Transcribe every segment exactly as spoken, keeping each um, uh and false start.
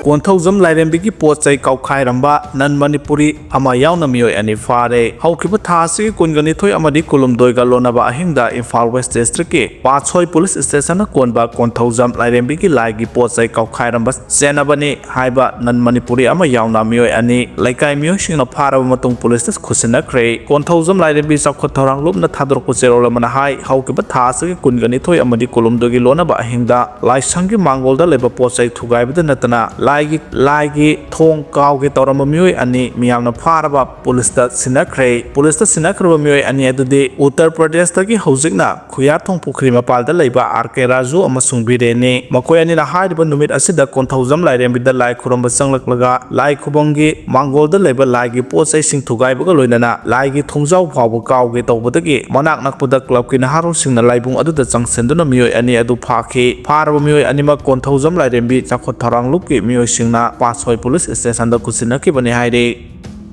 ꯀꯣꯟꯊꯧꯖꯝ ꯂꯥꯏꯔꯦꯝꯕꯤꯒꯤ ꯄꯣꯠ ꯆꯩ ꯀꯥꯎꯈꯥꯏꯔꯝꯕ ꯅꯟ ꯃꯅꯤꯄꯨꯔꯤ ꯑꯃ ꯌꯥꯎꯅ ꯃꯤꯑꯣꯏ ꯑꯅꯤ ꯐꯥꯔꯦ꯫ ꯍꯧꯈꯤꯕ ꯊꯥ ꯑꯁꯤꯒꯤ ꯀꯨꯟꯒ ꯅꯤꯊꯣꯏ ꯑꯃꯗꯤ ꯀꯨꯟꯍꯨꯝꯗꯣꯏꯒ ꯂꯣꯟꯅꯕ ꯑꯍꯤꯡꯗ ꯏꯝꯐꯥꯜ ꯋꯦꯁ ꯗꯤꯁꯇ꯭ꯔꯤꯛꯀꯤ ꯄꯥꯠꯁꯣꯏ ꯄꯨꯂꯤꯁ ꯁ꯭ꯇꯦꯁꯟꯅ ꯀꯣꯟꯕ ꯀꯣꯟꯊꯧꯖꯝ ꯂꯥꯏꯔꯦꯝꯕꯤꯒꯤ ꯂꯥꯏꯒꯤ ꯄꯣꯠ ꯆꯩ ꯀꯥꯎꯈꯥꯏꯔꯝꯕ ꯆꯦꯟꯅꯕꯅꯤ ꯍꯥꯏꯕ ꯅꯟ ꯃꯅꯤꯄꯨꯔꯤ ꯑꯃ ꯌꯥꯎꯅ ꯃꯤꯑꯣꯏ ꯑꯅꯤ ꯂꯩꯀꯥꯏ ꯃꯤꯑꯣꯏꯁꯤꯡꯅ ꯐꯥꯔꯕ ꯃꯇꯨꯡ ꯄꯨꯂꯤꯁꯇ ꯈꯨꯠꯁꯤꯟꯅꯈ꯭ꯔꯦ꯫ ꯀꯣꯟꯊꯧꯖꯝ ꯂꯥꯏꯔꯦꯝꯕꯤ ꯆꯥꯎꯈꯠ ꯊꯧꯔꯥꯡ ꯂꯨꯞꯅ ꯊꯥꯗꯣꯔꯛꯄ ꯆꯦꯔꯣꯜ ꯑꯃꯅ ꯍꯥꯏ, ꯍꯧꯈꯤꯕ ꯊꯥ ꯑꯁꯤꯒꯤ ꯀꯨꯟꯒ ꯅꯤꯊꯣꯏ ꯑꯃꯗꯤ ꯀꯨꯟꯍꯨꯝꯗꯣꯏꯒꯤ ꯂꯣꯟꯅꯕ ꯑꯍꯤꯡꯗ ꯂꯥꯏꯁꯪꯒꯤ ꯃꯥꯡꯒꯣꯜꯗ ꯂꯩꯕ ꯄꯣꯠ ꯆꯩ ꯊꯨꯒꯥꯏꯕꯗ ꯅꯠꯇꯅ ꯂꯥꯏꯒꯤ, ꯂꯥꯏꯒꯤ ꯊꯣꯡ ꯀꯥꯎꯒꯦ ꯇꯧꯔꯝꯕ ꯃꯤꯑꯣꯏ ꯑꯅꯤ ꯃꯤꯌꯥꯝꯅ ꯐꯥꯔꯕ ꯄꯨꯂꯤꯁꯇ ꯁꯤꯟꯅꯈ꯭ꯔꯦ꯫ ꯄꯨꯂꯤꯁꯇ ꯁꯤꯟꯅꯈ꯭ꯔꯕ ꯃꯤꯑꯣꯏ ꯑꯅꯤ ꯑꯗꯨꯗꯤ ꯎꯠꯇꯔ ꯄ꯭ꯔꯗꯦꯁꯇꯒꯤ ꯍꯧꯖꯤꯛꯅ ꯈꯨꯌꯥꯊꯣꯡ ꯄꯨꯈ꯭ꯔꯤ ꯃꯄꯥꯜꯗ ꯂꯩꯕ ꯑꯥꯔ ꯀꯦ ꯔꯥꯖꯨ ꯑꯃꯁꯨꯡ ꯕꯤꯔꯦꯟꯅꯤ꯫ ꯃꯈꯣꯏ ꯑꯅꯤꯅ ꯍꯥꯏꯔꯤꯕ ꯅꯨꯃꯤꯠ ꯑꯁꯤꯗ ꯀꯣꯟꯊꯧꯖꯝ ꯂꯥꯏꯔꯦꯝꯕꯤꯗ ꯂꯥꯏ ꯈꯨꯔꯨꯝꯕ ꯆꯪꯂꯛꯂꯒ ꯂꯥꯏ ꯈꯨꯕꯝꯒꯤ ꯃꯥꯡꯒꯣꯜꯗ ꯂꯩꯕ ꯂꯥꯏꯒꯤ ꯄꯣꯠ ꯆꯩꯁꯤꯡ ꯊꯨꯒꯥꯏꯕꯒ ꯂꯣꯏꯅꯅ ꯂꯥꯏꯒꯤ ꯊꯣꯡꯖꯥꯎ ꯐꯥꯎꯕ ꯀꯥꯎꯒꯦ ꯇꯧꯕꯗꯒꯤ ꯃꯅꯥꯛ ꯅꯛꯄꯗ ꯀ꯭ꯂꯕꯀꯤ ꯅꯍꯥꯔꯣꯜꯁꯤꯡꯅ ꯂꯥꯏꯕꯨꯡ ꯑꯗꯨꯗ ꯆꯪꯁꯤꯟꯗꯨꯅ ꯃꯤꯑꯣꯏ ꯑꯅꯤ ꯑꯗꯨ ꯐꯥꯈꯤ꯫ ꯐꯥꯔꯕ ꯃꯤꯑꯣꯏ ꯑꯅꯤꯃꯛ ꯀꯣꯟꯊꯧꯖꯝ ꯂꯥꯏꯔꯦꯝꯕꯤ ꯆꯥꯎꯈꯠ ꯊꯧꯔꯥꯡ ꯂꯨꯞꯀꯤ ꯃꯤꯑꯣꯏꯁꯤꯡꯅ ꯄꯥꯠꯁꯣꯏ ꯄꯨꯂꯤꯁ ꯁ꯭ꯇꯦꯁꯟꯗ ꯈꯨꯠꯁꯤꯟꯅꯈꯤꯕꯅꯤ ꯍꯥꯏꯔꯤ꯫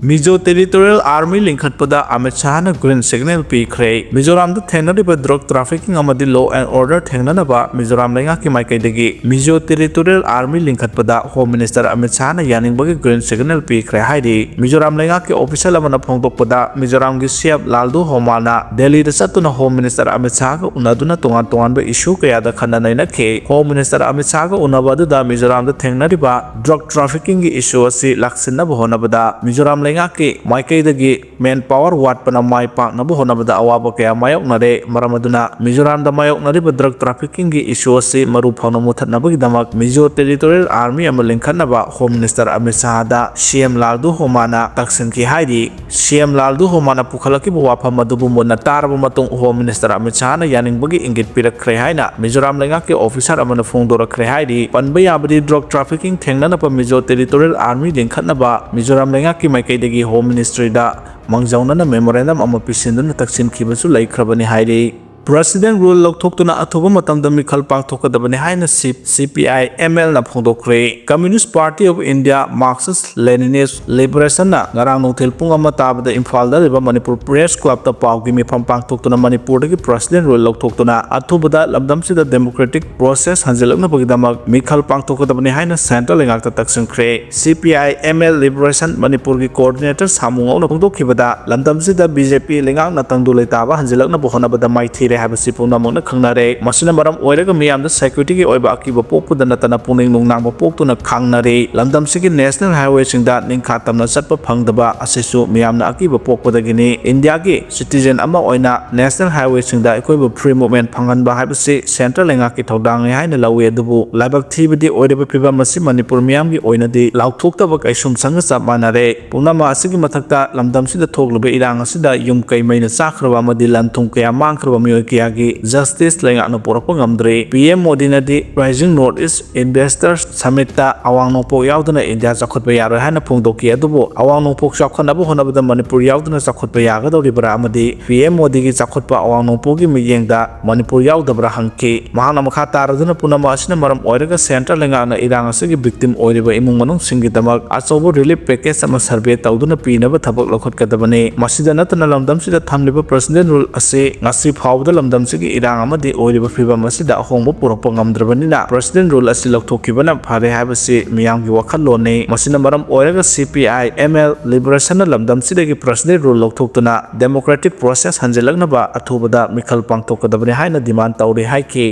ꯃꯤꯖꯣ ꯇꯦꯔꯤꯇꯣꯔꯤꯌꯦꯜ ꯑꯥꯔꯃꯤ ꯂꯤꯡꯈꯠꯄꯗ ꯑꯃꯤꯠ ꯁꯥꯍꯅ ꯒ꯭ꯔꯤꯟ ꯁꯤꯒꯅꯦꯜ ꯄꯤꯈ꯭ꯔꯦ꯫ ꯃꯤꯖꯣꯔꯥꯝꯗ ꯊꯦꯡꯅꯔꯤꯕ ꯗ꯭ꯔꯒ ꯇ꯭ꯔꯥꯐꯤꯀꯤꯡ ꯑꯃꯗꯤ ꯂꯣ ꯑꯦꯟ ꯑꯣꯔꯗꯔ ꯊꯦꯡꯅꯅꯕ ꯃꯤꯖꯣꯔꯥꯝ ꯂꯩꯉꯥꯛꯀꯤ ꯃꯥꯏꯀꯩꯗꯒꯤ ꯃꯤꯖꯣ ꯇꯦꯔꯤꯇꯣꯔꯤꯌꯦꯜ ꯑꯥꯔꯃꯤ ꯂꯤꯡꯈꯠꯄꯗ ꯍꯣꯝ ꯃꯤꯅꯤꯁꯇꯔ ꯑꯃꯤꯠ ꯁꯥꯍꯅ ꯌꯥꯅꯤꯡꯕꯒꯤ ꯒ꯭ꯔꯤꯟ ꯁꯤꯒꯅꯦꯜ ꯄꯤꯈ꯭ꯔꯦ ꯍꯥꯏꯔꯤ꯫ ꯃꯤꯖꯣꯔꯥꯝ ꯂꯩꯉꯥꯛꯀꯤ ꯑꯣꯐꯤꯁꯤꯌꯦꯜ ꯑꯃꯅ ꯐꯣꯡꯗꯣꯛꯄꯗ, ꯃꯤꯖꯣꯔꯥꯝꯒꯤ ꯁꯤ ꯑꯦꯝ ꯂꯥꯜꯗꯨ ꯍꯣꯃꯥꯅ ꯗꯦꯜꯂꯤꯗ ꯆꯠꯇꯨꯅ ꯍꯣꯝ ꯃꯤꯅꯤꯁꯇꯔ ꯑꯃꯤꯠ ꯁꯥꯍꯒ ꯎꯅꯗꯨꯅ ꯇꯣꯉꯥꯟ ꯇꯣꯉꯥꯟꯕ ꯏꯁꯨ ꯀꯌꯥꯗ ꯈꯟꯅ ꯅꯩꯅꯈꯤ꯫ ꯍꯣꯝ ꯃꯤꯅꯤꯁꯇꯔ ꯑꯃꯤꯠ ꯁꯥꯍꯒ ꯎꯅꯕ ꯑꯗꯨꯗ ꯃꯤꯖꯣꯔꯥꯝꯗ ꯊꯦꯡꯅꯔꯤꯕ ꯗ꯭ꯔꯒ ꯇ꯭ꯔꯥꯐꯤꯀꯤꯡꯒꯤ ꯏꯁꯨ ꯑꯁꯤ ꯂꯥꯛꯁꯤꯟꯅꯕ ꯍꯣꯠꯅꯕꯗ ꯃꯤꯖꯣꯔꯥꯝ ꯂꯩꯉꯥꯛꯀꯤ ꯃꯥꯏꯀꯩꯗꯒꯤ ꯃꯦꯟ ꯄꯥꯋꯔ ꯋꯥꯠꯄꯅ ꯃꯥꯏ ꯄꯥꯛꯅꯕ ꯍꯣꯠꯅꯕꯗ ꯑꯋꯥꯕ ꯀꯌꯥ ꯃꯥꯌꯣꯛꯅꯔꯦ꯫ ꯃꯔꯝ ꯑꯗꯨꯅ ꯃꯤꯖꯣꯔꯥꯝꯗ ꯃꯥꯌꯣꯛꯅꯔꯤꯕ ꯗ꯭ꯔꯒ ꯇ꯭ꯔꯥꯐꯤꯀꯤꯡꯒꯤ ꯏꯁꯨ ꯑꯁꯤ ꯃꯔꯨ ꯐꯪꯅ ꯃꯨꯊꯠꯅꯕꯒꯤꯗꯃꯛ ꯃꯤꯖꯣ ꯇꯦꯔꯤꯇꯣꯔꯤꯌꯦꯜ ꯑꯥꯔꯃꯤ ꯑꯃ ꯂꯤꯡꯈꯠꯅꯕ ꯍꯣꯝ ꯃꯤꯅꯤꯁꯇꯔ ꯑꯃꯤꯠ ꯁꯥꯍꯗ ꯁꯤ ꯑꯦꯝ ꯂꯥꯜꯗꯨ ꯍꯣꯃꯥꯅ ꯇꯛꯁꯤꯟꯈꯤ ꯍꯥꯏꯔꯤ꯫ ꯁꯤ ꯑꯦꯝ ꯂꯥꯜꯗꯨ ꯍꯣꯃꯥꯅ ꯄꯨꯈꯠꯂꯛꯈꯤꯕ ꯋꯥꯐꯝ ꯑꯗꯨꯕꯨ ꯃꯨꯟꯅ ꯇꯥꯔꯕ ꯃꯇꯨꯡ ꯍꯣꯝ ꯃꯤꯅꯤꯁꯇꯔ ꯑꯃꯤꯠ ꯁꯥꯍꯅ ꯌꯥꯅꯤꯡꯕꯒꯤ ꯏꯪꯒꯤꯠ ꯄꯤꯔꯛꯈ꯭ꯔꯦ ꯍꯥꯏꯅ ꯃꯤꯖꯣꯔꯥꯝ ꯂꯩꯉꯥꯛꯀꯤ ꯑꯣꯐꯤꯁꯥꯔ ꯑꯃꯅ ꯐꯣꯡꯗꯣꯔꯛꯈ꯭ꯔꯦ ꯍꯥꯏꯔꯤ꯫ ꯄꯟꯕ ꯌꯥꯕꯗꯤ ꯗ꯭ꯔꯒ ꯇ꯭ꯔꯥꯐꯤꯀꯤꯡ ꯊꯦꯡꯅꯅꯕ ꯃꯤꯖꯣ ꯇꯦꯔꯤꯇꯣꯔꯤꯌꯦꯜ ꯑꯥꯔꯃꯤ ꯂꯤꯡꯈꯠꯅꯕ ꯃꯤꯖꯣꯔꯥꯝ ꯂꯩꯉꯥꯛꯀꯤ ꯃꯥꯏꯀꯩꯗꯒꯤ ꯍꯣꯝ ꯃꯤꯅꯤꯁꯇ꯭ꯔꯤꯗ ꯃꯥꯡꯖꯧꯅꯅ ꯃꯦꯃꯣꯔꯦꯟꯗꯝ ꯑꯃ ꯄꯤꯁꯤꯟꯗꯨꯅ ꯇꯛꯁꯤꯟꯈꯤꯕꯁꯨ ꯂꯩꯈ꯭ꯔꯕꯅꯤ ꯍꯥꯏꯔꯤ꯫ President Rule ꯂꯧꯊꯣꯛꯇꯨꯅ ꯑꯊꯨꯕ ꯃꯇꯝꯗ ꯃꯤꯈꯜ ꯄꯥꯡꯊꯣꯛꯀꯗꯕꯅꯤ ꯍꯥꯏꯅ ꯁꯤ ꯄꯤ ꯑꯥꯏ ꯑꯦꯝ ꯑꯦꯜꯅ ꯐꯣꯡꯗꯣꯛꯈ꯭ꯔꯦ꯫ Communist Party of India Marxist Leninist Liberationꯅ ꯉꯔꯥꯡ ꯅꯨꯡꯊꯤꯜ ꯄꯨꯡ ꯑꯃ ꯇꯥꯕꯗ ꯏꯝꯐꯥꯜꯗ ꯂꯩꯕ ꯃꯅꯤꯄꯨꯔ Press Clubꯇ ꯄꯥꯎꯒꯤ ꯃꯤꯐꯝ ꯄꯥꯡꯊꯣꯛꯇꯨꯅ ꯃꯅꯤꯄꯨꯔꯗꯒꯤ President Rule ꯂꯧꯊꯣꯛꯇꯨꯅ ꯑꯊꯨꯕꯗ ꯂꯝꯗꯝꯁꯤꯗ democratic process ꯍꯟꯖꯤꯜꯂꯛꯅꯕꯒꯤꯗꯃꯛ ꯃꯤꯈꯜ ꯄꯥꯡꯊꯣꯛꯀꯗꯕꯅꯤ ꯍꯥꯏꯅ central ꯂꯩꯉꯥꯛꯇ ꯇꯛꯁꯤꯟꯈ꯭ꯔꯦ꯫ C P I M L Liberation ꯃꯅꯤꯄꯨꯔꯒꯤ coordinator ꯁꯥꯃꯨꯉꯧꯅ ꯐꯣꯡꯗꯣꯛꯈꯤꯕꯗ, ꯂꯝꯗꯝꯁꯤꯗ B J P ꯂꯩꯉꯥꯛꯅ ꯇꯪꯗꯨ ꯂꯩꯇꯥꯕ ꯍꯟꯖꯤꯜꯂꯛꯅꯕ ꯍꯣꯠꯅꯕꯗ ꯃꯥꯏꯊꯤꯔꯦ ꯍꯥꯏꯕꯁꯤ ꯄꯨꯝꯅꯃꯛꯅ ꯈꯪꯅꯔꯦ꯫ ꯃꯁꯤꯅ ꯃꯔꯝ ꯑꯣꯏꯔꯒ ꯃꯤꯌꯥꯝꯗ securityꯒꯤ ꯑꯣꯏꯕ ꯑꯀꯤꯕ ꯄꯣꯛꯄꯗ ꯅꯠꯇꯅ ꯄꯨꯛꯅꯤꯡ ꯅꯨꯡꯅꯥꯡꯕ ꯄꯣꯛꯇꯨꯅ ꯈꯥꯡꯅꯔꯤ꯫ ꯂꯝꯗꯝꯁꯤꯒꯤ national highwayꯁꯤꯡꯗ ꯅꯤꯡꯈꯥ ꯇꯝꯅ ꯆꯠꯄ ꯐꯪꯗꯕ ꯑꯁꯤꯁꯨ ꯃꯤꯌꯥꯝꯅ ꯑꯀꯤꯕ ꯄꯣꯛꯄꯗꯒꯤꯅꯤ꯫ ꯏꯟꯗꯤꯌꯥꯒꯤ citizen ꯑꯃ ꯑꯣꯏꯅ national highwayꯁꯤꯡꯗ ꯑꯩꯈꯣꯏꯕꯨ free movement ꯐꯪꯍꯟꯕ ꯍꯥꯏꯕꯁꯤ central ꯂꯩꯉꯥꯛꯀꯤ ꯊꯧꯗꯥꯡꯅꯤ ꯍꯥꯏꯅ ꯂꯧꯏ, ꯑꯗꯨꯕꯨ ꯂꯥꯏꯕꯛ ꯊꯤꯕꯗꯤ ꯑꯣꯏꯔꯤꯕ ꯐꯤꯚꯝ ꯑꯁꯤ ꯃꯅꯤꯄꯨꯔ ꯃꯤꯌꯥꯝꯒꯤ ꯑꯣꯏꯅꯗꯤ ꯂꯥꯎꯊꯣꯛꯇꯕ ꯀꯩꯁꯨꯝꯁꯪꯒ ꯆꯞ ꯃꯥꯟꯅꯔꯦ꯫ ꯄꯨꯝꯅꯃꯛ ꯑꯁꯤꯒꯤ ꯃꯊꯛꯇ ꯂꯝꯗꯝꯁꯤꯗ ꯊꯣꯛꯂꯤꯕ ꯏꯔꯥꯡ ꯑꯁꯤꯗ ꯌꯨꯝ ꯀꯩ ꯃꯩꯅ ꯆꯥꯈ꯭ꯔꯕ ꯑꯃꯗꯤ ꯂꯟ ꯊꯨꯝ ꯀꯌꯥ ꯃꯥꯡꯈ꯭ꯔꯕ ꯃꯤꯑꯣꯏ ꯀꯌꯥꯒꯤ justice ꯂꯩꯉꯥꯛꯅ ꯄꯨꯔꯛꯄ ꯉꯝꯗ꯭ꯔꯤ꯫ P M ꯃꯣꯗꯤꯅꯗꯤ Rising North East Investors Summitꯇ ꯑꯋꯥꯡ ꯅꯣꯡꯄꯣꯛ ꯌꯥꯎꯗꯅ ꯏꯟꯗꯤꯌꯥ ꯆꯥꯎꯈꯠꯄ ꯌꯥꯔꯣꯏ ꯍꯥꯏꯅ ꯐꯣꯡꯗꯣꯛꯈꯤ꯫ ꯑꯗꯨꯕꯨ ꯑꯋꯥꯡ ꯅꯣꯡꯄꯣꯛ ꯆꯥꯎꯈꯠꯅꯕ ꯍꯣꯠꯅꯕꯗ ꯃꯅꯤꯄꯨꯔ ꯌꯥꯎꯗꯅ ꯆꯥꯎꯈꯠꯄ ꯌꯥꯒꯗꯧꯔꯤꯕ꯭ꯔꯥ ꯑꯃꯗꯤ P M ꯃꯣꯗꯤꯒꯤ ꯆꯥꯎꯈꯠꯄ ꯑꯋꯥꯡ ꯅꯣꯡꯄꯣꯛꯒꯤ ꯃꯤꯠꯌꯦꯡꯗ ꯃꯅꯤꯄꯨꯔ ꯌꯥꯎꯗꯕ꯭ꯔꯥ ꯍꯪꯈꯤ꯫ ꯃꯍꯥꯛꯅ ꯃꯈꯥ ꯇꯥꯔꯗꯨꯅ ꯄꯨꯝꯅꯃꯛ ꯑꯁꯤꯅ ꯃꯔꯝ ꯑꯣꯏꯔꯒ central ꯂꯩꯉꯥꯛꯅ ꯏꯔꯥꯡ ꯑꯁꯤꯒꯤ victim ꯑꯣꯏꯔꯤꯕ ꯏꯃꯨꯡ ꯃꯅꯨꯡꯁꯤꯡꯒꯤꯗꯃꯛ ꯑꯆꯧꯕ relief package ꯑꯃ survey ꯇꯧꯗꯨꯅ ꯄꯤꯅꯕ ꯊꯕꯛ ꯂꯧꯈꯠꯀꯗꯕꯅꯤ꯫ ꯃꯁꯤꯗ ꯅꯠꯇꯅ ꯂꯝꯗꯝꯁꯤꯗ ꯊꯝꯂꯤꯕ President Rule ꯑꯁꯤ ꯉꯁꯤ ꯐꯥꯎꯕꯗ ꯂꯝꯗꯝꯁꯤꯒꯤ ꯏꯔꯥꯡ ꯑꯃꯗꯤ ꯑꯣꯏꯔꯤꯕ ꯐꯤꯕꯝ ꯑꯁꯤꯗ ꯑꯍꯣꯡꯕ ꯄꯨꯔꯛꯄ ꯉꯝꯗ꯭ꯔꯕꯅꯤꯅ President Rule ꯑꯁꯤ ꯂꯧꯊꯣꯛꯈꯤꯕꯅ ꯐꯔꯦ ꯍꯥꯏꯕꯁꯤ ꯃꯤꯌꯥꯝꯒꯤ ꯋꯥꯈꯜꯂꯣꯟꯅꯤ꯫ ꯃꯁꯤꯅ ꯃꯔꯝ ꯑꯣꯏꯔꯒ C P I M L Liberationꯅ ꯂꯝꯗꯝꯁꯤꯗꯒꯤ President Rule ꯂꯧꯊꯣꯛꯇꯨꯅ democratic process ꯍꯟꯖꯤꯜꯂꯛꯅꯕ ꯑꯊꯨꯕꯗ ꯃꯤꯈꯜ ꯄꯥꯡꯊꯣꯛꯀꯗꯕꯅꯤ ꯍꯥꯏꯅ demand ꯇꯧꯔꯤ ꯍꯥꯏꯈꯤ꯫